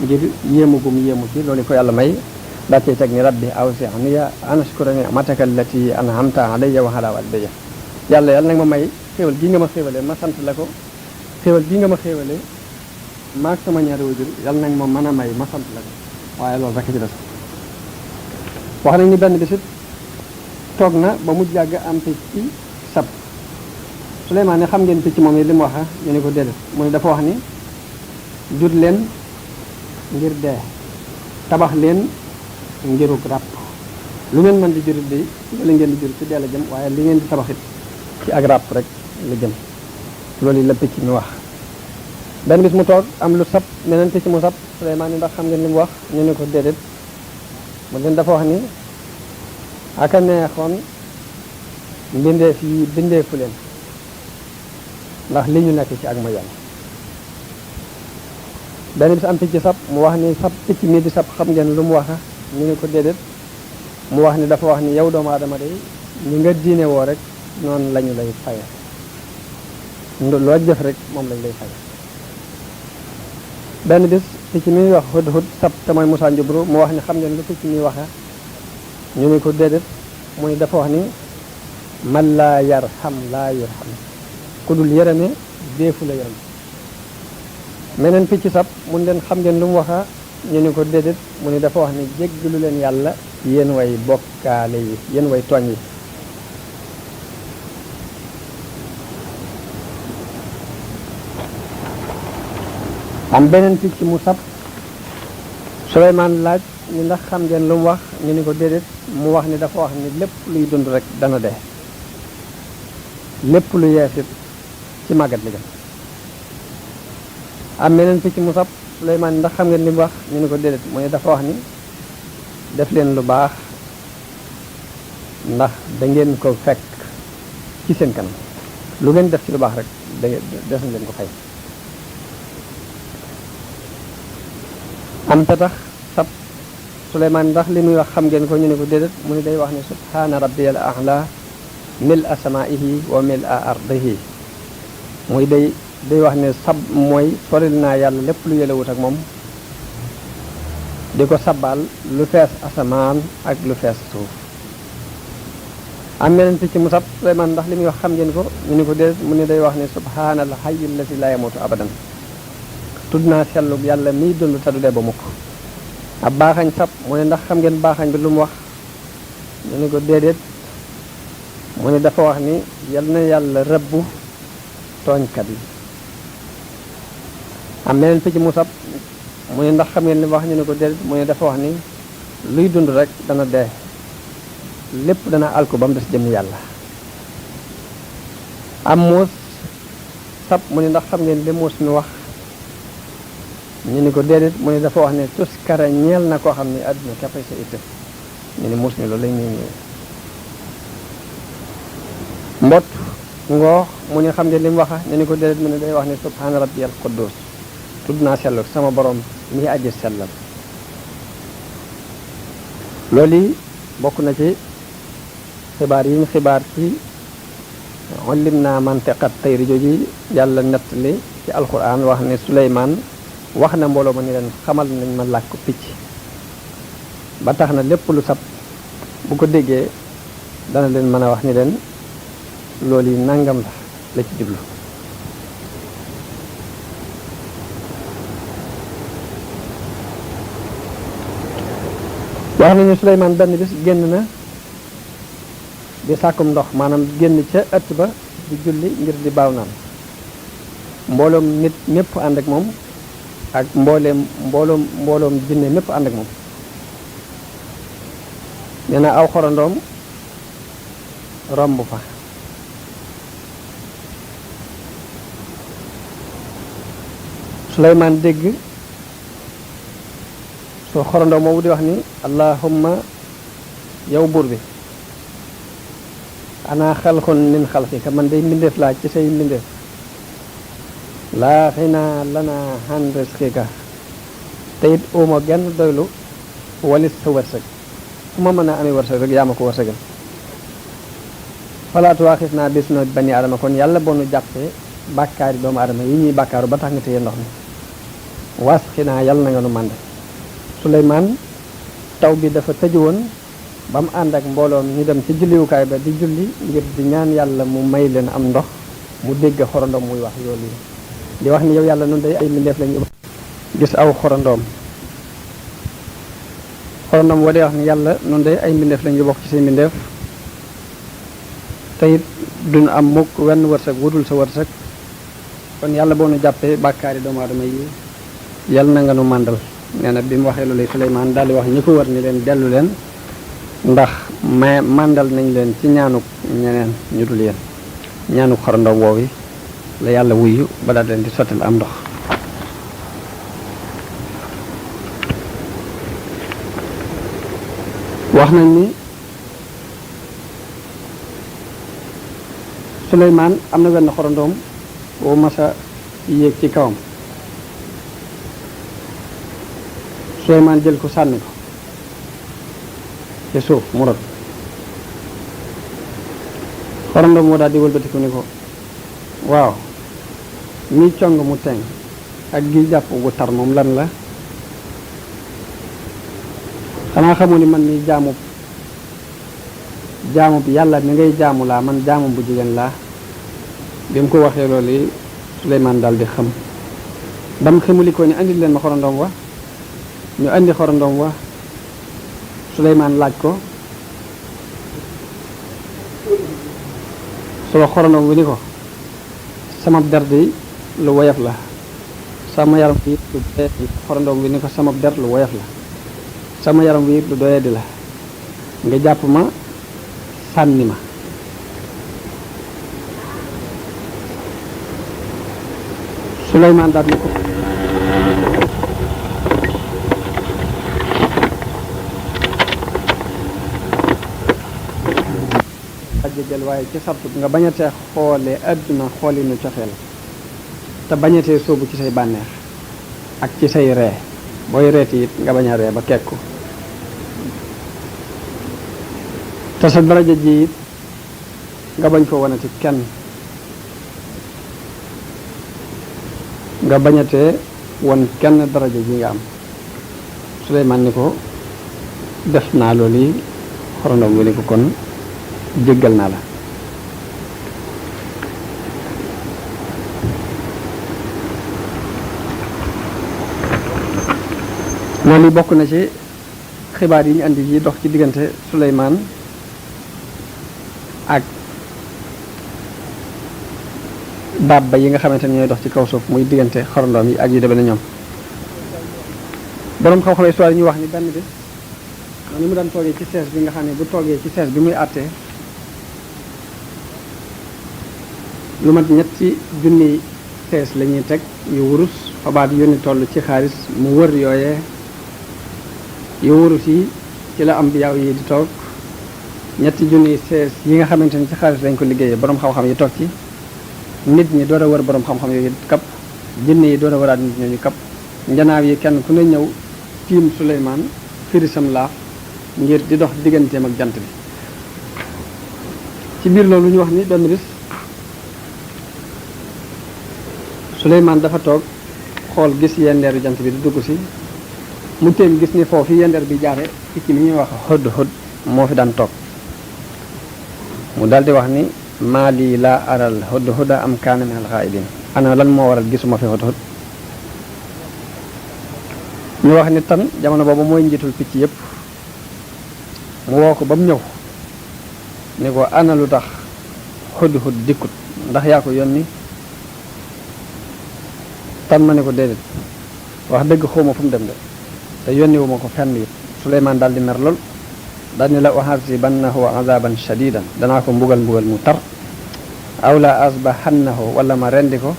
A: ngir yéemu gum yéemu ci loolu ko yàlla may daa cay teg ni rabbi awzi'ni an ashkura ni'mataka allati an'amta alayya wa ala walidayya yàlla nag ma may xéewal gi nga ma xéewale ma sant la ko xéewal gi nga ma xéewale maag sama ñaari wajur yàlla nag ma mën a may ma sant la ko waaye loolu rek ci des wax nañ ni benn bisit toog na ba mu jàgg am picc ci sab Suleymaan ne xam ngeen picc moom yi li mu wax ñu ne ko déedéet mu ne dafa wax ni jur leen ngir dee tabax leen ngiruk ràpp lu ngeen mën di jurit di li ngeen di jur ci dee la jëm waaye li ngeen di tabaxit ci ak ràpp rek la jëm loolu yi la picc mi wax benn bis mu toog am lu sab meneen picc mu sab Suleymaan ni ndax xam ngeen li mu wax ñu ne ko déedéet mu leen dafa wax ni aka neexoon mbindeef yi bindeefu leen ndax li ñu nekk ci ak ma yàlla benn bis am picc sab mu wax ni sab picc mii di sab xam ngeen lu mu wax ñu ne ko déedéet mu wax ni dafa wax ni yow doomu aadama day ñu nga diine woo rek noonu lañu lay faye loo jëf rek moom lañ lay faye benn bis picc mi wax hud sab te mooy Musaa Njubru mu wax ni xam ngeen lu picc mi waxe ñu ne ko déedéet mu ni dafa wax ni man laa yarham laa yurham ku dul yërëme deefu la yërëm meneen picc sab mun leen xam ngeen lu mu waxa ñu ne ko déedéet mu ni dafa wax ni jéggalu leen yàlla yéen way bokkaale yi yéen way tooñ yi am beneen picc mu sab Suleymaan laaj ni ndax xam ngeen lu mu wax ñu ni ko déedéet mu wax ni dafa wax ni lépp luy dund rek dana dee lépp lu yeesit ci màggat li jëm am meneen picc mu sab Suleymaan ndax xam ngeen li mu wax ñu ni ko déedéet mu ne dafa wax ni def leen lu baax ndax da ngeen ko fekk ci seen kanam lu ngeen def ci lu baax rek des na leen ko fay am petax sab Suleymaan ndax li muy wax xam ngeen ko ñu ne ko déedéet mu ne day wax ni subhaana rabbiyal a'la mil a samaihi wa mil a ardihi muy day wax ne sab mooy soril naa yàlla lépp lu yëlewut ak moom di ko sabal lu fees asamaan ak lu fees suuf am meneen picc mu sab Suleymaan ndax li muy wax xam ngeen ko ñu ne ko déedéet mu ne day wax ne subhaanal hayyil lazi laa yamuutu abadan tudd naa sellug yàlla miy dund te du dee ba mukk ab baaxañ sab mu ne ndax xam ngeen baaxañ bi lu mu wax ñu ne ko déedéet mu ne dafa wax ni yal na yàlla rëbbu tooñkat yi am meneen picc mu sab mu ne ndax xam ngeen li mu wax ñu ne ko déedéet mu ne dafa wax ni luy dund rek dana dee lépp dana alku ba mu des jëm yàlla am muus sab mu ne ndax xam ngeen li muus mi wax ñu ni ko déedéet mu ne dafa wax ne tuskara ñeel na koo xam ne àdduna képpay sa itte ñu ni muus mi loolu lañ ñëw mbott ngoox mu ne xam ngeen li mu waxa ñu ni ko déedéet mu ne day wax ne subhaana rabbiyal quddus tudd naa sellu sama borom mi aji sellal loolu yi bokk na ci xibaar yi ñu xibaar ci ullim naa mantiqat tayri jooji yàlla nettali ci alquran wax ne Suleymaan wax na mbooloo ma ni leen xamal nañ ma làkk picc ba tax na lépp lu sab bu ko déggee dana leen mën a wax ni leen loolu yi nangam la ci jublu wax nañu Suleymaan benn bis génn na di sàkkum ndox maanaam génn ca ëtt ba di julli ngir di baaw naan mbooloom nit mépp ànd ak moom ak mbooloom jinne mépp ànd ak moom nee na aw xorandoom romb fa Suleymaan dégg soo xorandoom moomu di wax ni allahumma yow buur bi ana xalqun min xalqika man day mbindeef laa ci say mbindeef laa xinaa lanaa an risqika te it uma genn doylu walis sa wërsëg fu ma mën a amee wërsëg rek yaa ma ko wërsëgal falaatu waaxis naa bis no bani adama kon yàlla boo nu jàppee bàkkaari doomu adama yi ñuy bàkkaaru ba tax nga téye ndox mi was xinaa yàlla na nga nu mànde Suleymaan taw bi dafa tëju woon ba mu ànd ak mbooloo mi ñu dem ci julliwukaay ba di julli ngir di ñaan yàlla mu may leen am ndox mu dégg xorandoom muy wax loolu yi di wax ni yow yàlla nun day ay mbindeef lañu gis aw xorandoom woo day wax ni yàlla nun day ay mbindeef lañu bokk ci say mbindeef te it duñu am mukk wenn wërsëg wudul sa wërsëg kon yàlla boo nu jàppee bàkkaari doomu aadama yi yàlla na nga nu màndal nee na bi mu waxee loolu Suleymaan daal di wax ñi ko war ni leen dellu leen ndax màndal nañ leen ci ñaanuk ñeneen ñu dul yéen ñaanuk xorandoom woowi la yàlla wuyu ba daal leen di sottal am ndox wax nañ ni Suleymaan am na wenn xorandoom boo masa yéeg ci kawam Suleymaan jël ko sànni ko ci suuf mu rot xorandoom moo daal di wëlbatiku ni ko waaw mi cong mu teng ak gi jàpp gu tar moom lan la xanaa xamu ni man ni jaamub yàlla mi ngay jaamu laa man jaamu bu jigéen laa bi mu ko waxee loolu yi Suleymaan daal di xam dam ximuli ko ni andil leen ma xorandoom wa ñu andi xorandoom wa Suleymaan laaj ko soo xorandoom wi ni ko sama der di lu woyof la sama yaram wi lu doyadi xorandoom wi ni ko sama der lu woyof la sama yaram wi lu doyadi la nga jàpp ma sànni ma Suleymaan daal ni ko jéggal waaye ci sartu nga bañatee xoolee àdduna xoolinu cofeel te bañatee sóobu ci say bànneex ak ci say ree booy reeti it nga bañ a ree ba kekku te sa daraja ji it nga bañ ko wanati kenn nga bañatee won kenn daraja ji nga am Suleymaan ni ko def naa loolu yi xorandoom wi ni ko kon jéggal naa la loolu bokk na ci xibaar yi ñu andi yi dox ci diggante Suleymaan ak dabba yi nga xamante ne ñooy dox ci kaw suuf muy diggante xorandoom yi ak yu demee na ñoom boroom xam-xam histoire yi ñu wax ni benn bis ni mu daan toogee ci sees bi nga xam ne bu toogee ci sees bi muy àttee lu mat ñetti junni sees la ñuy teg yu wurus fabaat yónni toll ci xaalis mu wër yooyee yu wurus yi ci la am bi yaw yi di toog ñetti junni sees yi nga xamante ni ci xaalis lañ ko liggéeyee boroom xam-xam yi toog ci nit ñi door a wër boroom xam-xam yooyu kap jinne yi door a wëraat nit ñooñu kap njanaaw yi kenn ku ne ñëw tiim Suleymaan firisam laaf ngir di dox digganteem ak jant bi ci biir loolu ñu wax ni benn bis Suleymaan dafa toog xool gis yendeeru jant bi di dugg si mu téem gis ni foofu yendeer bi jaare picc mi ñuy wax xëdd xëdd moo fi daan toog mu daldi wax ni maa lii laa aral xëdd xëdda am kaana min al xaa'ibin ana lan moo waral gisuma fi xëdd xëdd ñu wax ni tan jamono boobu mooy njiitul picc yépp mu woo ko ba mu ñëw ni ko ana lu tax Hudhud dikkut ndax yaa ko yónni tan ma ne ko déedéet wax dëgg xawma fu mu dem de te yónni wu ma ko fenn it Suleymaan daal di mer lool daal ni la u'azibannahu azaban shadidan danaa ko mbugal mu tar aw la asbahannahu wala ma rendi ko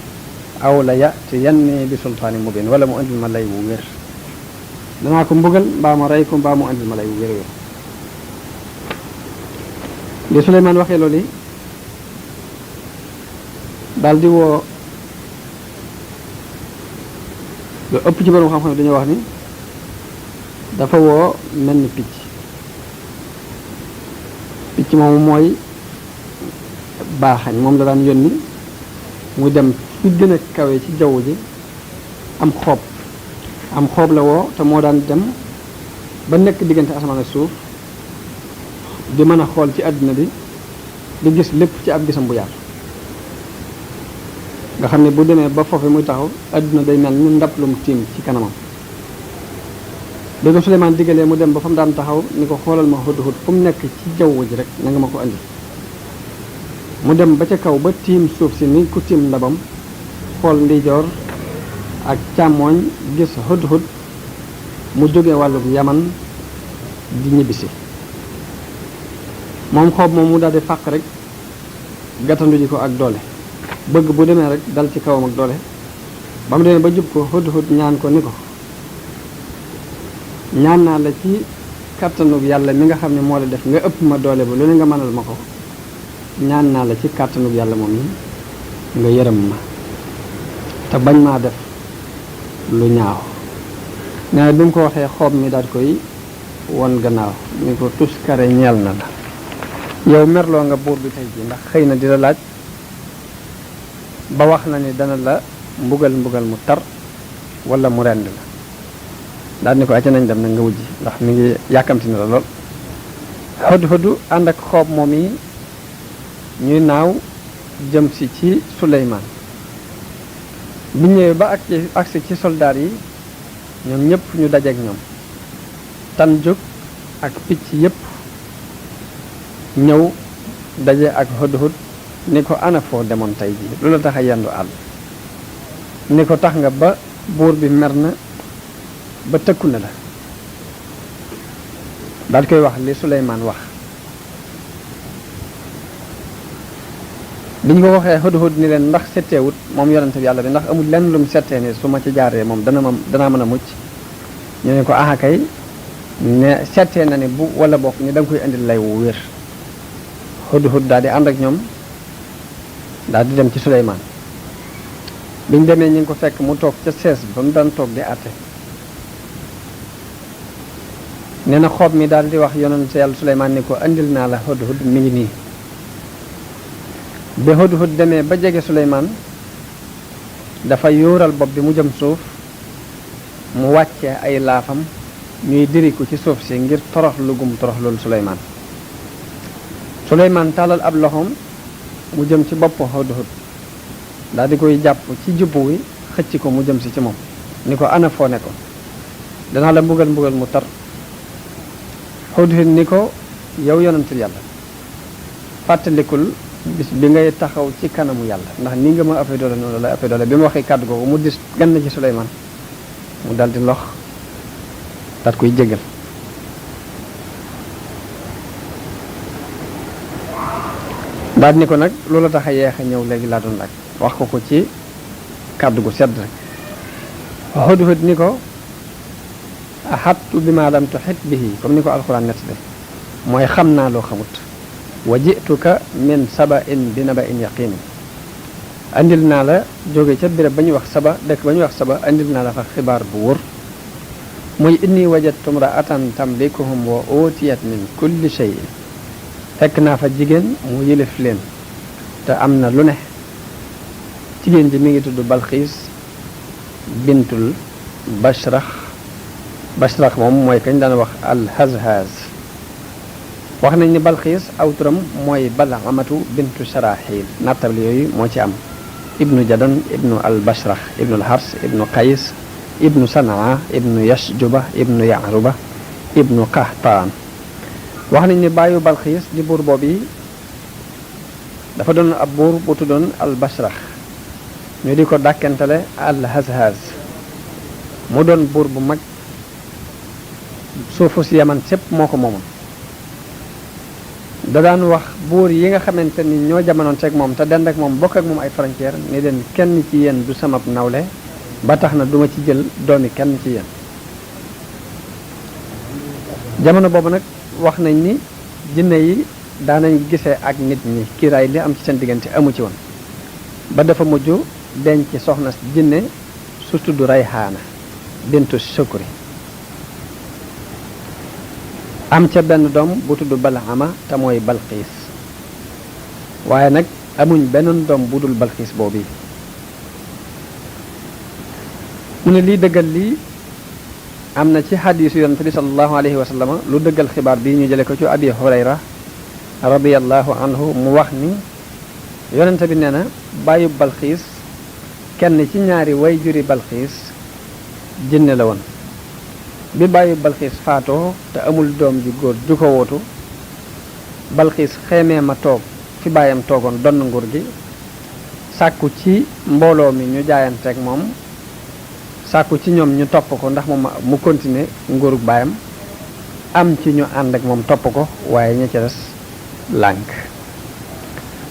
A: aw la ya'tiyanni bi sultaani mubin wala mu andil ma lay wu wér danaa ko mbugal mbaa ma rey ko mbaa mu andil ma lay wu wér wér li Suleymaan waxee loolu yi daal di woo lu ëpp ci borom xam-xam dañoo wax ni dafa woo mel ni picc moomu mooy baaxañ moom la daan yónni mu dem fi gën a kawe ci jaww ji am xoob la woo te moo daan dem ba nekk diggante asamaan ak suuf di mën a xool ci àddina bi di gis lépp ci ab gisam bu yaatu nga xam ne bu demee ba foofu muy taxaw àdduna day mel ni ndab lu mu tiim ci kanamam bi ko Suleymaan diggalee mu dem ba fa mu daan taxaw ni ko xoolal ma Hudhud fu mu nekk ci jaww ji rek na nga ma ko andi mu dem ba ca kaw ba tiim suuf si ni ku tiim ndabam xool ndijoor ak càmmooñ gis Hudhud mu jóge wàllug Yaman di ñibbisi moom xoob moom mu daal di fàq rek gàttandu ji ko ak doole bëgg bu demee rek dal ci kawam ak doole ba mu demee ba jub ko Hudhud ñaan ko ni ko ñaan naa la ci kàttanug yàlla mi nga xam ne moo la def nga ëpp ma doole ba lu ne nga mënal ma ko ñaan naa la ci kàttanug yàlla moom yi nga yërëm ma te bañ maa def lu ñaaw nee na bi mu ko waxee xoob mi daal koy won gannaaw ni ko tuskare ñeel na la yow merloo nga buur bi tey ji ndax xëy na di la laaj ba wax na ni dana la mbugal mu tar wala mu rend la daal ni ko acca nañ dem nag nga wujji ndax mi ngi yàkkamti na la lool Hudhud ànd ak xoob moom yi ñuy naaw jëm si ci Suleymaan bi ñëwee ba agsi ci soldaar yi ñoom ñëpp ñu dajeek ñoom tan jóg ak picc yëpp ñëw daje ak Hudhud ni ko ana foo demoon tey ji lu la tax a yendu àll ni ko tax nga ba buur bi mer na ba tëkku na la daal koy wax li Suleymaan wax biñ ko waxee Hudhud ni leen ndax setteewut moom yonente bi yàlla bi ndax amul lenn lu mu settee ni su ma ci jaaree moom danaa mën a mucc ñu ne ko aha kay ne settee na ni bu wala bokk ni da nga koy indil lay wu wér Hudhud daal di ànd ak ñoom daal di dem ci Suleymaan biñ demee ñu ngi ko fekk mu toog ca sees ba mu daan toog di àtte nee na xoob mi daal di wax yonent yàlla Suleymaan ni ko andil naa la Hudhud mi ngi nii bi Hudhud demee ba jege Suleymaan dafa yóoral bopp bi mu jëm suuf mu wàccee ay laafam ñuy diriku ci suuf si ngir torox lugum torox loolu Suleymaan tàllal ab loxoom mu jëm ci bopp Hudhud daal di koy jàpp ci jubbu wi xëcc ko mu jëm si ci moom ni ko ana foo ne ko danaa la mbugal mu tar Hudhud ni ko yow yonent yàlla fàttalikul bis bi ngay taxaw ci kanamu yàlla ndax ni nga ma ëppee doole noonu la ëppee doole bi ma waxee kàddu googu mu dis gann ci Suleymaan mu dal di lox daat koy jégal daal ni ko nag loola tax a yeex a ñëw léegi laa doon laaj wax ko ci kàddu gu sedd rek Hudhud ni ko ahattu bi ma lam tuhit bihi comme ni ko alxuraan nett de mooy xam naa loo xamut wa jituka min saba'in bi naba'in yaqin andil naa la jóge ca béréb ba ñuy wax saba dëkk ba ñuy wax saba andil naa la fa xibaar bu wóor muy inni wajadtu imra'atan tamlikuhum wa utiyat min kulli shay'in fekk naa fa jigéen mu yilif leen te am na lu ne jigéen ji mi ngi tudd Balxiis bintul Bashrax moom mooy kañ daan wax al-Hazhaz wax nañ ni Balxiis aw turam mooy Balamatu bintu Sharaxil nattabli yooyu moo ci am ibnu Jadan ibnu al-Bashrax ibnu al-Hars ibnu Qays ibnu Sanaa ibnu Yashjuba ibnu Yaruba ibnu Qahtaan wax nañ ni bàyyu Balxiis di buur boobu dafa doon ab buur bu tuddoon al Bashrax ñu di ko dàkkentale al Hazhaz mu doon buur bu mag suufu si Yaman sépp moo ko moomoon da daan wax buur yi nga xamante ni ñoo jamonoon teeg moom te dend ak moom bokk ak moom ay frontière ni leen kenn ci yéen du sama nawle ba tax na duma ci jël doomi kenn ci yéen jamono boobu nag wax nañ ni jinne yi daanañ gisee ak nit ñi kiiraay li am ci seen diggante amu ci woon ba dafa mujj denc soxna jinne su tudd Rayhaana bintu Shukri am ca benn doom bu tudd Balhama te mooy Balxiis waaye nag amuñ benn doom bu dul Balxiis boobu mu ne lii dëggal lii am na ci xadiisu yonent bi sallallahu alayhi wa sallam lu dëggal xibaar bi ñu jële ko ci Abi Hurayra radiyallahu anhu mu wax ni yonent bi nee na bàyyu Balxiis kenn ci ñaari way juri Balxiis jinne la woon bi bàyyu Balxiis faatoo te amul doom ji góor ju ko wootu Balxiis xeemee ma toog fi bàyyam toogoon donn nguur gi sàkku ci mbooloo mi ñu jaayanteeg moom sàkku ci ñoom ñu topp ko ndax mu continuer nguurug baayam am ci ñu ànd ak moom topp ko waaye ña ca des lànk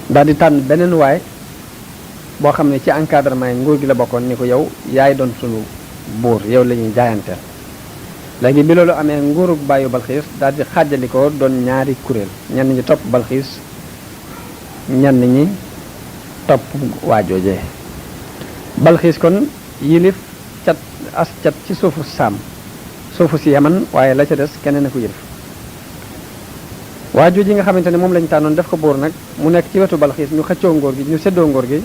A: daal di tànn beneen waay boo xam ne ci encadrement yi nguur gi la bokkoon ni ko yow yaay doon sunu buur yow la ñuy jaayanteel léegi bi loolu amee nguurug bàyyu Balxiis daal di xàjjali ko doon ñaari kuréel ñenn ñi topp Balxiis ñenn ñi topp waajoojee Balxiis kon yilif cat ci suufu saam suufu si Yaman waaye la ca des keneen a ko yilif waajoo ji nga xamante ne moom lañu tànnoon def ko buur nag mu nekk ci wetu Balxiis ñu xëccoo ngóor gi ñu séddoo ngóor gi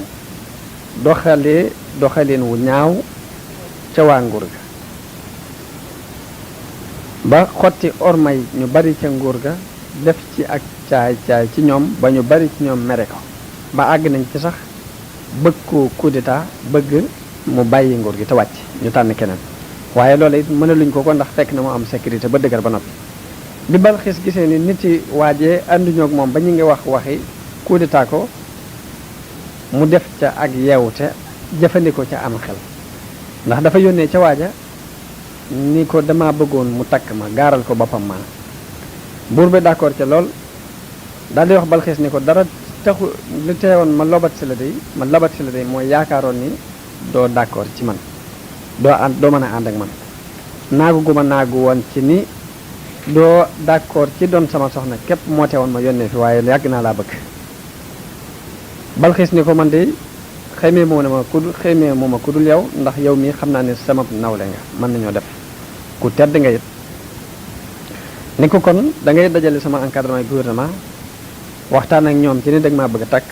A: doxaleen wu ñaaw ca waa nguur ga ba xotti ormay ñu bari ca nguur ga def ci ak caay ci ñoom ba ñu bari ci ñoom mere ko ba àgg nañ ci sax bëgg ko coup d'état bëgg mu bàyyi nguur gi te wàcc ñu tànn keneen waaye loolu it mënaluñ ko ndax fekk na mu am sécurité ba dëgër ba noppi bi Balxiis gisee ni nit yi waajee ànduñoo ak moom ba ñu ngi waxi coup d'état ko mu def ca ak yeewute jëfandikoo ca am xel ndax dafa yónnee ca waaja ni ko dama bëggoon mu takk ma gaaral ko boppam ma buur bi d'accord ca lool daal di wax Balxiis ni ko dara taxu lu teewoon ma labat si la day mooy yaakaaroon ni doo d'accord ci man doo mën a ànd ak man naagu gu ma naagu woon ci ni doo d'accord ci doon sama soxna képp moo teewoon ma yónnee fi waaye yàgg naa laa bëgg Balxiis ni ko man de xëymee moo ma ku dul yow ndax yow mii xam naa ne sama nawle nga mën nañoo def ku tedd nga it ni ko kon da ngay dajale sama encadrement gouvernement waxtaan ak ñoom ci ni dag maa bëgg a takk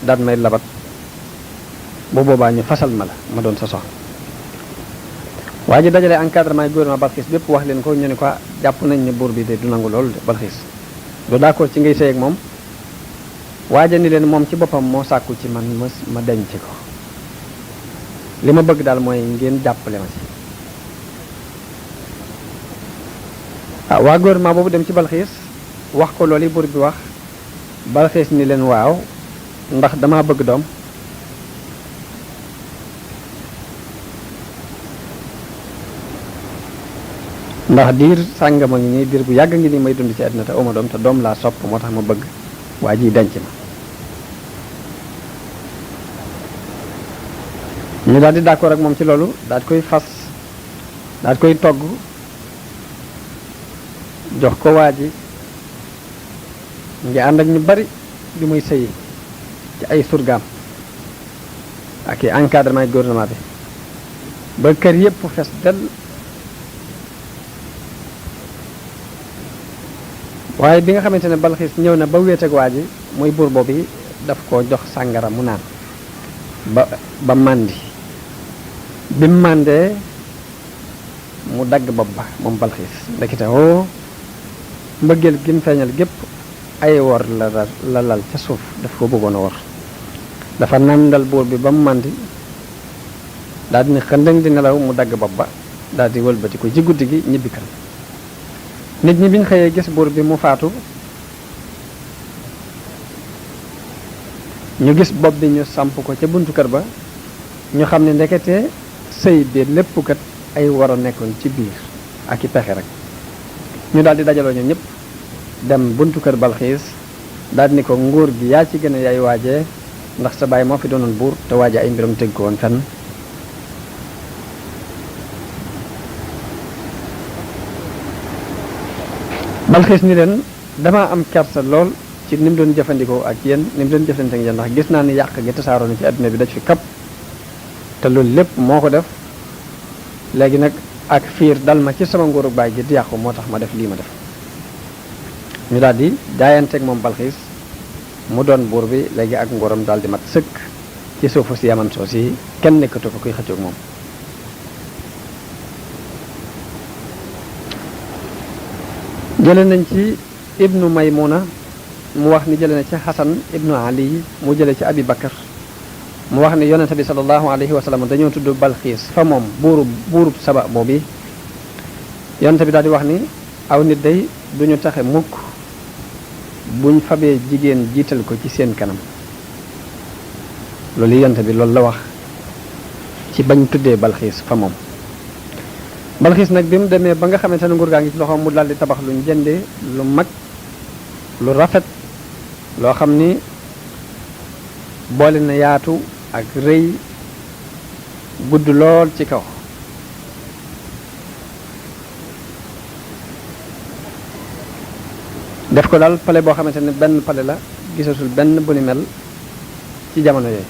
A: daat may labat bu boobaa ñu fasal ma la ma doon sa soxna waa ji dajale encadrement gouvernement Balxiis bépp wax leen ko ñu ne ko jàpp nañ ne buur bi de du nangu loolu Balxiis du d'accord ci ngay sëy ak moom waaja ni leen moom ci boppam moo sàkku ci man ma denc ko li ma bëgg daal mooy ngeen jàppale ma ci waa gouvernement boobu dem ci Balxiis wax ko loolu yi buur bi wax Balxiis ni leen waaw ndax dama bëgg doom ndax diir sàngama ngi nii diir bu yàgg ngi nii may dund ci àddina te oma doom te doom laa sopp moo tax ma bëgg waa ji denc ma ñu daal di d'accord ak moom ci loolu daal di koy fas daal di koy togg jox ko waa ji ngi ànd ak ñu bari bi muy sëyi ci ay surgaam ak i encadrement gouvernement bi ba kër yépp fes del waaye bi nga xamante ne Balxiis ñëw na ba wéet ak waa ji muy buur boobu daf ko jox sàngara mu naan ba màndi bi mu màndee mu dagg bopp ba moom Balxiis ndekete mbëggeel gi mu feeñal gépp ay wor la lal ca suuf daf ko bëggoon a wor dafa nàndal buur bi ba mu màndi daal di ne xëndëng di nelaw mu dagg bopp ba daal di wëlbati ko ci guddi gi ñibbi kan nit ñi biñ xëyee gis buur bi mu faatu ñu gis bopp bi ñu samp ko ca buntu kër ba ñu xam ne ndekete sëy bi lépp kat ay war a nekkoon ci biir ak i pexe rek ñu daal di dajaloo ñoom ñëpp dem buntu kër Balxiis daal di ni ko nguur gi yaa ci gën a yaay waajee ndax sa baay moo fi doonoon buur te waaje ay mbiram tëgg ko woon fenn Balxiis ni leen dama am kersa lool ci ni mu doon jëfandikoo ak yéen ni mu doon jëfandikoo ak yéen ndax gis naa ni yàq gi tasaaroo na ci àdduna bi daj fi kap te loolu lépp moo ko def léegi nag ak fiir dal ma ci sama nguuru baay gi di yàqu moo tax ma def lii ma def ñu daal di jaayanteeg moom Balxiis mu doon buur bi léegi ak nguuram daal di mat sëkk ci suufu si Yaman soo si kenn nekkatu ko kuy xëccoog moom jële nañ ci ibnu Maymuna mu wax ni jële na ci Xasan ibnu Ali mu jële ci Abi Bakar mu wax ni yonente bi sallallahu alayhi wa sallam dañoo tudd Balxiis fa moom buurub Saba boobu yonente bi daal di wax ni aw nit day duñu taxe mukk buñ fabee jigéen jiital ko ci seen kanam loolu yonente bi loolu la wax ci bañ tuddee Balxiis fa moom Balxiis nag bi mu demee ba nga xamante ne nguur gaa ngi ci loxoom mu daal di tabax luñ jëndee lu mag lu rafet loo xam ni boole na yaatu ak rëy gudd lool ci kaw def ko daal pale boo xamante ne benn pale la gisatul benn bu ni mel ci jamono yooyu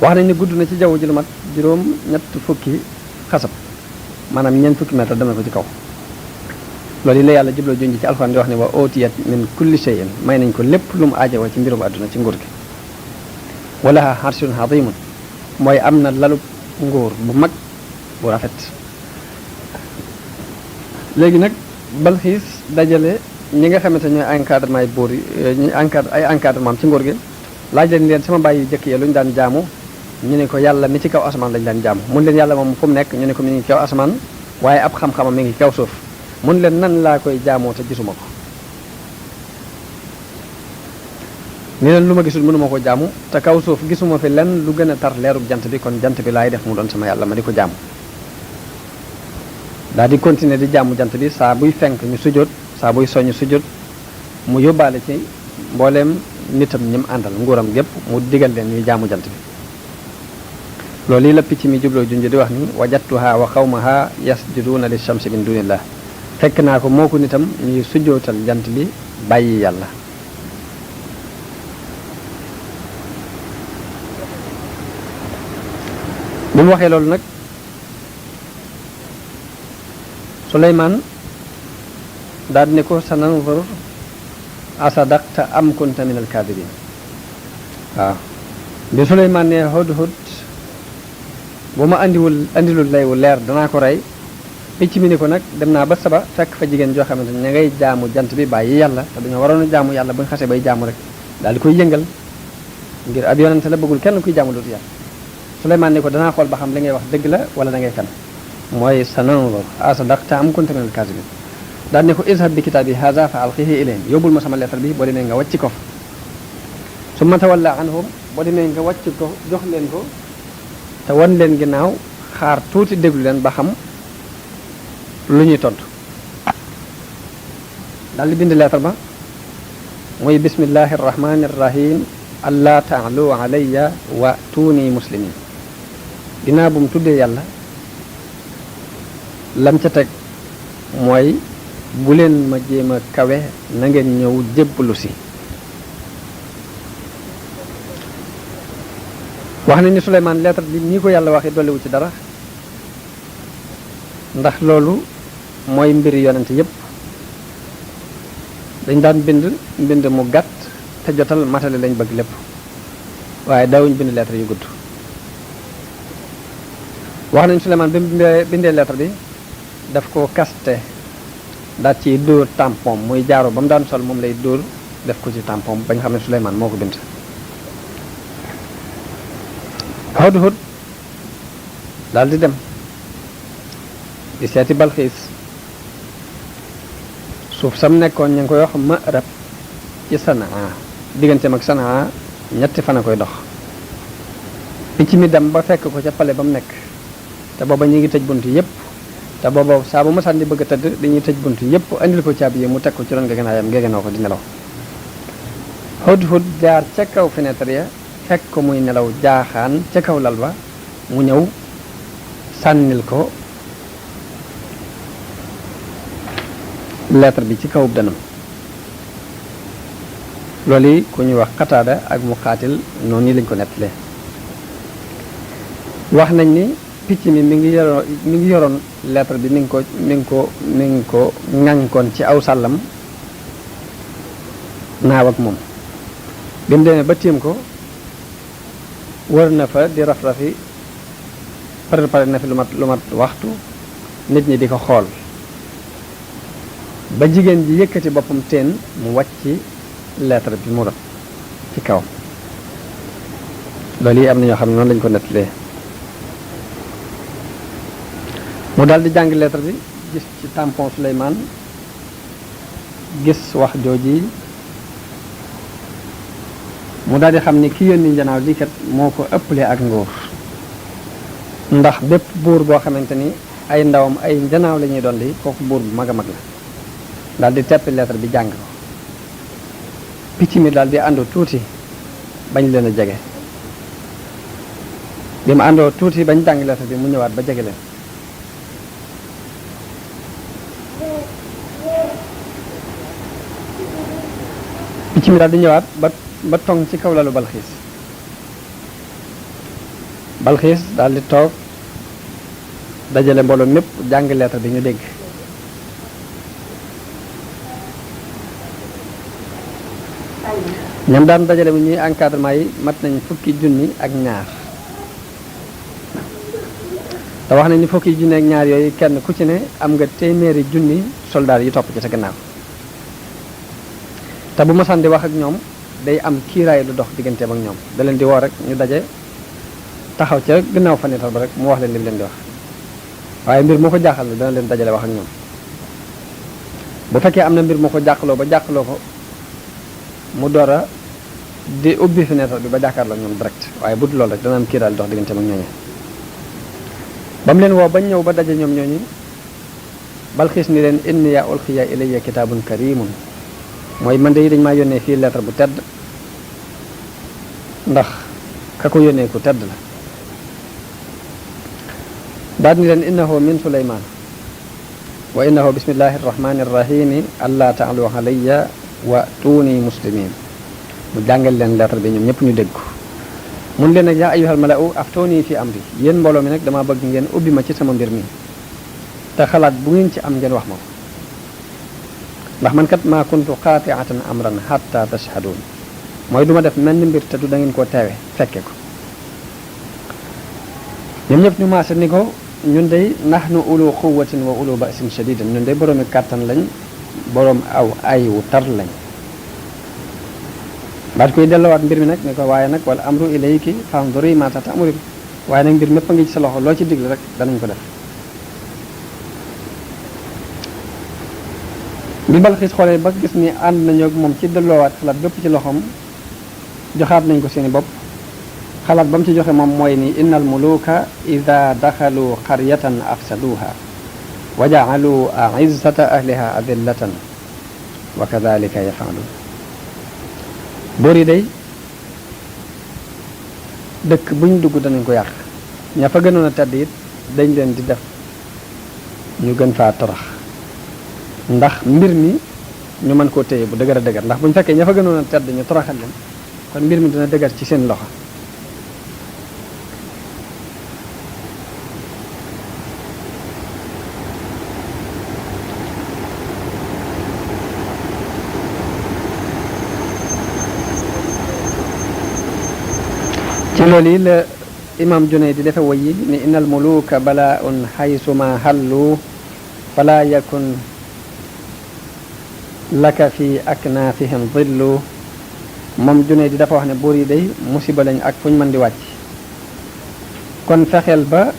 A: wax nañ ni gudd na ci jaww ji lu mat juróom ñett fukki xasab maanaam ñeent fukki mètre dem na ko ci kaw loolu yi la yàlla jubloo junj ci alxuraan di wax ne wa ootiyat min kulli shay'in may nañ ko lépp lu mu aajowoo ci mbirum àdduna ci nguur gi walaha arshun azimun mooy am na lalub nguur bu mag bu rafet léegi nag Balxiis dajale ñi nga xamante ñooy encadrement yi buur yi ñu encadre ay encadrement ci nguur gi laaj leen sama bàyyi yu jëkk yi lu ñu daan jaamu ñu ne ko yàlla mi ci kaw asamaan lañu daan jaamu mun leen yàlla moom fu mu nekk ñu ne ko mi ngi kaw asamaan waaye ab xam-xamam mi ngi kaw suuf mun leen nan laa koy jaamoo te gisuma ko ni leen lu ma gisul mënuma ko jaamu te kaw suuf gisuma fi lenn lu gën a tar leerub jant bi kon jant bi laay def mu doon sama yàlla ma di ko jaamu daal di continuer di jaamu jant bi saa buy fenk ñu sujjóot saa buy soñu sujjóot mu yóbbaale ci mbooleem nitam ñi mu àndal nguuram gépp mu digal leen ñuy jaamu jant bi loolu yi la picc mi jubloo junj di wax ni wajattuha wa xawmaha yasjuduuna li shamsi min dunillah fekk naa ko moo ko nitam ñuy sujjootal jant bi bàyyi yàlla bi mu waxee loolu nag Suleymaan daal ne ko sananzur asadaqta am kunta min alkaadibin waaw bi Suleymaan ne hudhud bu ma andilul lay wu leer danaa ko rey picc mi ni ko nag dem naa ba Saba fekk fa jigéen joo xamante ne ña ngay jaamu jant bi bàyyi yàlla te dañoo waroon a jaamu yàlla bu ñu xasee bay jaamu rek daal di koy yëngal ngir ab yonente la bëggul kenn kuy jaamu dootu yàlla Suleymaan ni ko danaa xool ba xam li ngay wax dëgg la wala da ngay fen mooy sananzur asadaqta am kunta min alkaadibin daal ne ko izhab bi kitaabi haza fa alqihi ilayhim yóbbul ma sama lettre bi boo demee nga wàcc ko fa summa tawalla anhum boo demee nga wàcc ko jox leen ko te wan leen ginnaaw xaar tuuti déglu leen ba xam lu ñuy tontu daal di bind lettre ba mooy bismillahi arrahmani arrahim allah taalu alayya wa tuuni muslimin ginnaaw bu mu tuddee yàlla lam ca teg mooy bu leen ma jéem a kawe na ngeen ñëw jébbalu si wax nañ ni Suleymaan lettre bi nii ko yàlla waxee dolliwu ci dara ndax loolu mooy mbiri yonent yépp dañ daan mbind mu gàtt te jotal matale lañ bëgg lépp waaye daawuñ bind lettre yu gudd wax nañ Suleymaan bi mu bindee lettre bi daf ko kaste daal ci dóor tampon muy jaaro ba mu daan sol moom lay dóor def ko ci tampon bañ xam ne Suleymaan moo ko bind Hudhud daal di dem di seeti Balxiis suuf sam nekkoon ñu ngi koy wax Ma'rab ci Sanaa digganteem ak Sanaa ñetti fan a koy dox picc mi dem ba fekk ko ca pale ba mu nekk te booba ñu ngi tëj bunt yépp te booba saa bu masaan di bëgg a tëdd dañuy tëj bunt yépp andil ko caabi yi mu teg ko ci ron ngeganaayam ngegenoo ko di nelaw Hudhud jaar ca kaw fenêtre ya fekk ko muy nelaw jaaxaan ca kaw lal ba mu ñëw sànnil ko lettre bi ci kaw danam loolu yi ku ñuy wax Qataada ak Muqaatil noonu nii lañ ko nettalee wax nañ ni picc mi mi ngi yoroon lettre bi mi ngi ko ŋànkoon ci aw sàllam naaw ak moom bi mu demee ba tiim ko wër na fa di raf-rafi pare na fi lu mat waxtu nit ñi di ko xool ba jigéen ji yëkkati boppam teen mu wàcc lettre bi mu rot ci kaw loolu yi am na ñoo xam ne noonu lañ ko nettalee mu daal di jàng lettre bi gis ci tampon Suleymaan gis wax jooji mu daal di xam ni ki yónni njanaaw lii kat moo ko ëppale ak nguur ndax bépp buur boo xamante ni ay ndawam ay njanaaw la ñuy doon di kooku buur bu mag a mag la daal di teppi lettre bi jàng ko picc mi daal di àndoo tuuti bañ leen a jege bi mu àndoo tuuti bañ jàng lettre bi mu ñëwaat ba jege leen picc mi daal di ñëwaat ba tong ci kaw lalu Balxiis daal di toog dajale mbooloo mépp jàng lettre bi ñu dégg ñam daan dajale bu ñuy encadrement yi mat nañ fukki junni ak ñaar te wax nañ ni fukki junni ak ñaar yooyu kenn ku ci ne am nga téeméeri junni soldaar yi topp ci sa gannaaw te bu masaan di wax ak ñoom day am kiiraay lu dox digganteem ak ñoom da leen di woo rek ñu daje taxaw ca gannaaw fanital ba rek mu wax leen li mu leen di wax waaye mbir moo ko jaaxal dana leen dajale wax ak ñoom bu fekkee am na mbir moo ko jàqaloo ko mu door a di ubbi fenêtre bi ba jàkkaarloo ñoom direct waaye bu dul loolu rek dana am kiiraay lu dox digganteem ak ñooñu ba mu leen woo bañ ñëw ba daje ñoom ñooñu Balxiis ni leen inni ya ulqiya ilayya kitaabun karimun mooy man de dañ maa yónnee fii lettre bu tedd ndax ka ko yónnee ku tedd la daal ni leen innahu min Suleymaan wa innahu bismillahi arrahmani arrahimi alla ta'alu alayya wa tuuni muslimin mu jàngal leen lettre bi ñoom ñëpp ñu dégg ko mun leen nag yaa ayyuhal mala'u aftooni fi amri yéen mbooloo mi nag dama bëgg ngeen ubbi ma ci sama mbir mi te xalaat bu ngeen ci am ngeen wax ma ko ndax man kat maa kuntu qaati'atan amran hatta tashhadun mooy du ma def mel ni mbir te du da ngeen koo teewe fekke ko ñoom ñëpp ñu maase ni ko ñun day nahnu ulu quwwatin wa ulu ba'sin shadidin ñun day boroomi kàttan lañ boroom aw ay wu tar lañ baat koy delluwaat mbir mi nag ne ko waaye nag wala amru ilayki fanzuri ma ta'muri waaye nag mbir mépp a ngi ci sa loxo loo ci digle rek danañ ko def bi Balxiis xoolee ba gis ni ànd nañu ak moom ci delloowaat xalaat bépp ci loxoom joxaat nañ ko seeni bopp xalaat ba mu ci joxe moom mooy ni innal muluka ida daxalu qaryatan afsaduha wa ja'alu a'izzata ahliha adillatan wa kadhalika yaf'alun boor yi day dëkk buñ dugg danañ ko yàq ña fa gënoon a tedd it dañ leen di def ñu gën faa torox ndax mbir mi ñu mën koo téye bu dëgër a dëgër ndax buñ fekkee ña fa gënoon a tedd ñu toroxal leen kon mbir mi dina dëgër ci seen loxo ci loolu yi la imam Junayd di defe woy yi ni innal muluka bala'un haysuma hallu fala yakun laka fi aknaafihim dhillu moom Junayd di dafa wax ne buur yi day musiba lañ ak fu ñu mën di wàcc kon fexeel ba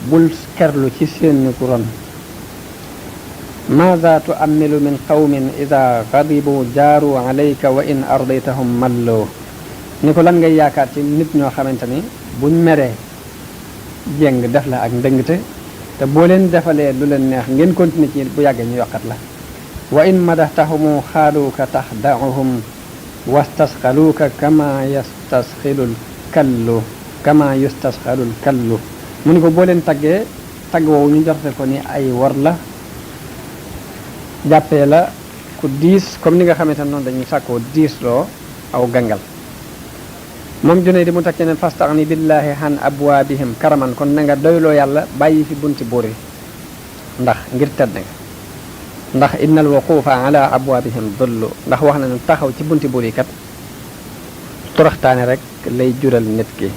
A: bul kerlu ci seen ron maada tuamilu min qawmin ida gadibu jaaru alayka wa in ardaytahum malloo ni ko lan ngay yaakaar ci nit ñoo xamante ni buñ meree jéng def la ak ndëngte te boo leen defalee lu leen neex ngeen continuer ci bu yàggee ñu yokkat la wa in madaxtahumu xaaluuka taxdauhum wastasxaluuka kama yastasxilul kallu mu ni ko boo leen taggee tagg woowu ñu jorte ko ni ay wor la jàppee la ku diis comme ni nga xamante ne noonu dañuy sàkkoo diisloo aw gangal moom junne di mu takk ne fastaxni billahi han abwaabihim karaman kon na nga doyloo yàlla bàyyi fi bunti buur yi ndax ngir tedd nga ndax innal wuqufa ala abwaabihim dullu ndax wax na ne taxaw ci bunti buur yi kat toroxtaane rek lay jural nit ki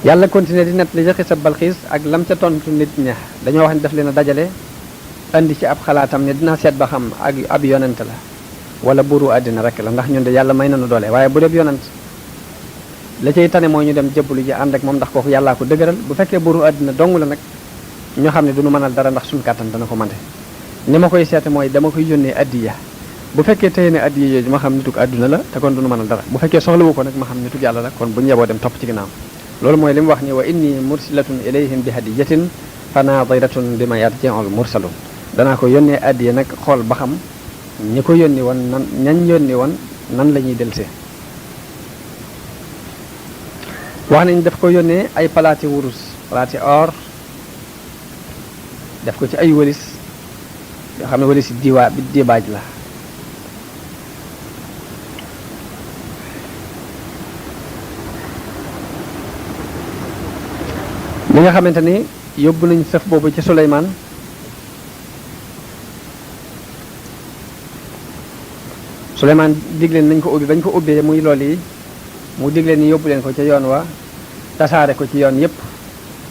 A: yàlla continué di net li joxe sa balxiis ak lam ca tontu nit ña dañoo wax ne daf leen a dajale andi ci ab xalaatam ne dina seet ba xam ak ab yonent la wala buuru àddina rek la ndax ñun de yàlla may nañu doole waaye bu dee yonent la cay tane mooy ñu dem jëbbalu ji ànd ak moom ndax kooku yàllaa ko dëgëral bu fekkee buuru àddina dong la nag ñoo xam ne duñu mënal dara ndax suñu kàttan dana ko mante ni ma koy seete mooy dama koy yónnee addiya bu fekkee tey ne addiya yooyu ma xam nitug àdduna la te kon duñu mënal dara bu fekkee soxlawu ko nag ma xam nitug yàlla la kon bu ñu yeboo dem topp ci ginnaaw loolu mooy li mu wax ni wa inni mursilatun ilayhim bi hadiyatin fa naadiratun bima yarji'ul mursalun danaa ko yónnee addiya nag xool ba xam ñi ko yónni woon nan ñañ yónni woon nan la ñuy delsee wax nañ daf ko yónnee ay palaati wurus palaati or def ko ci ay wëlis yoo xam ne wëlis yi dibaaj la li nga xamante ni yóbbu nañ sëf boobu ci Suleymaan Suleymaan digleen nañ ko ubbi bañ ko ubbee muy lool yi mu digleen ni yóbbu leen ko ca yoon wa tasaare ko ci yoon yépp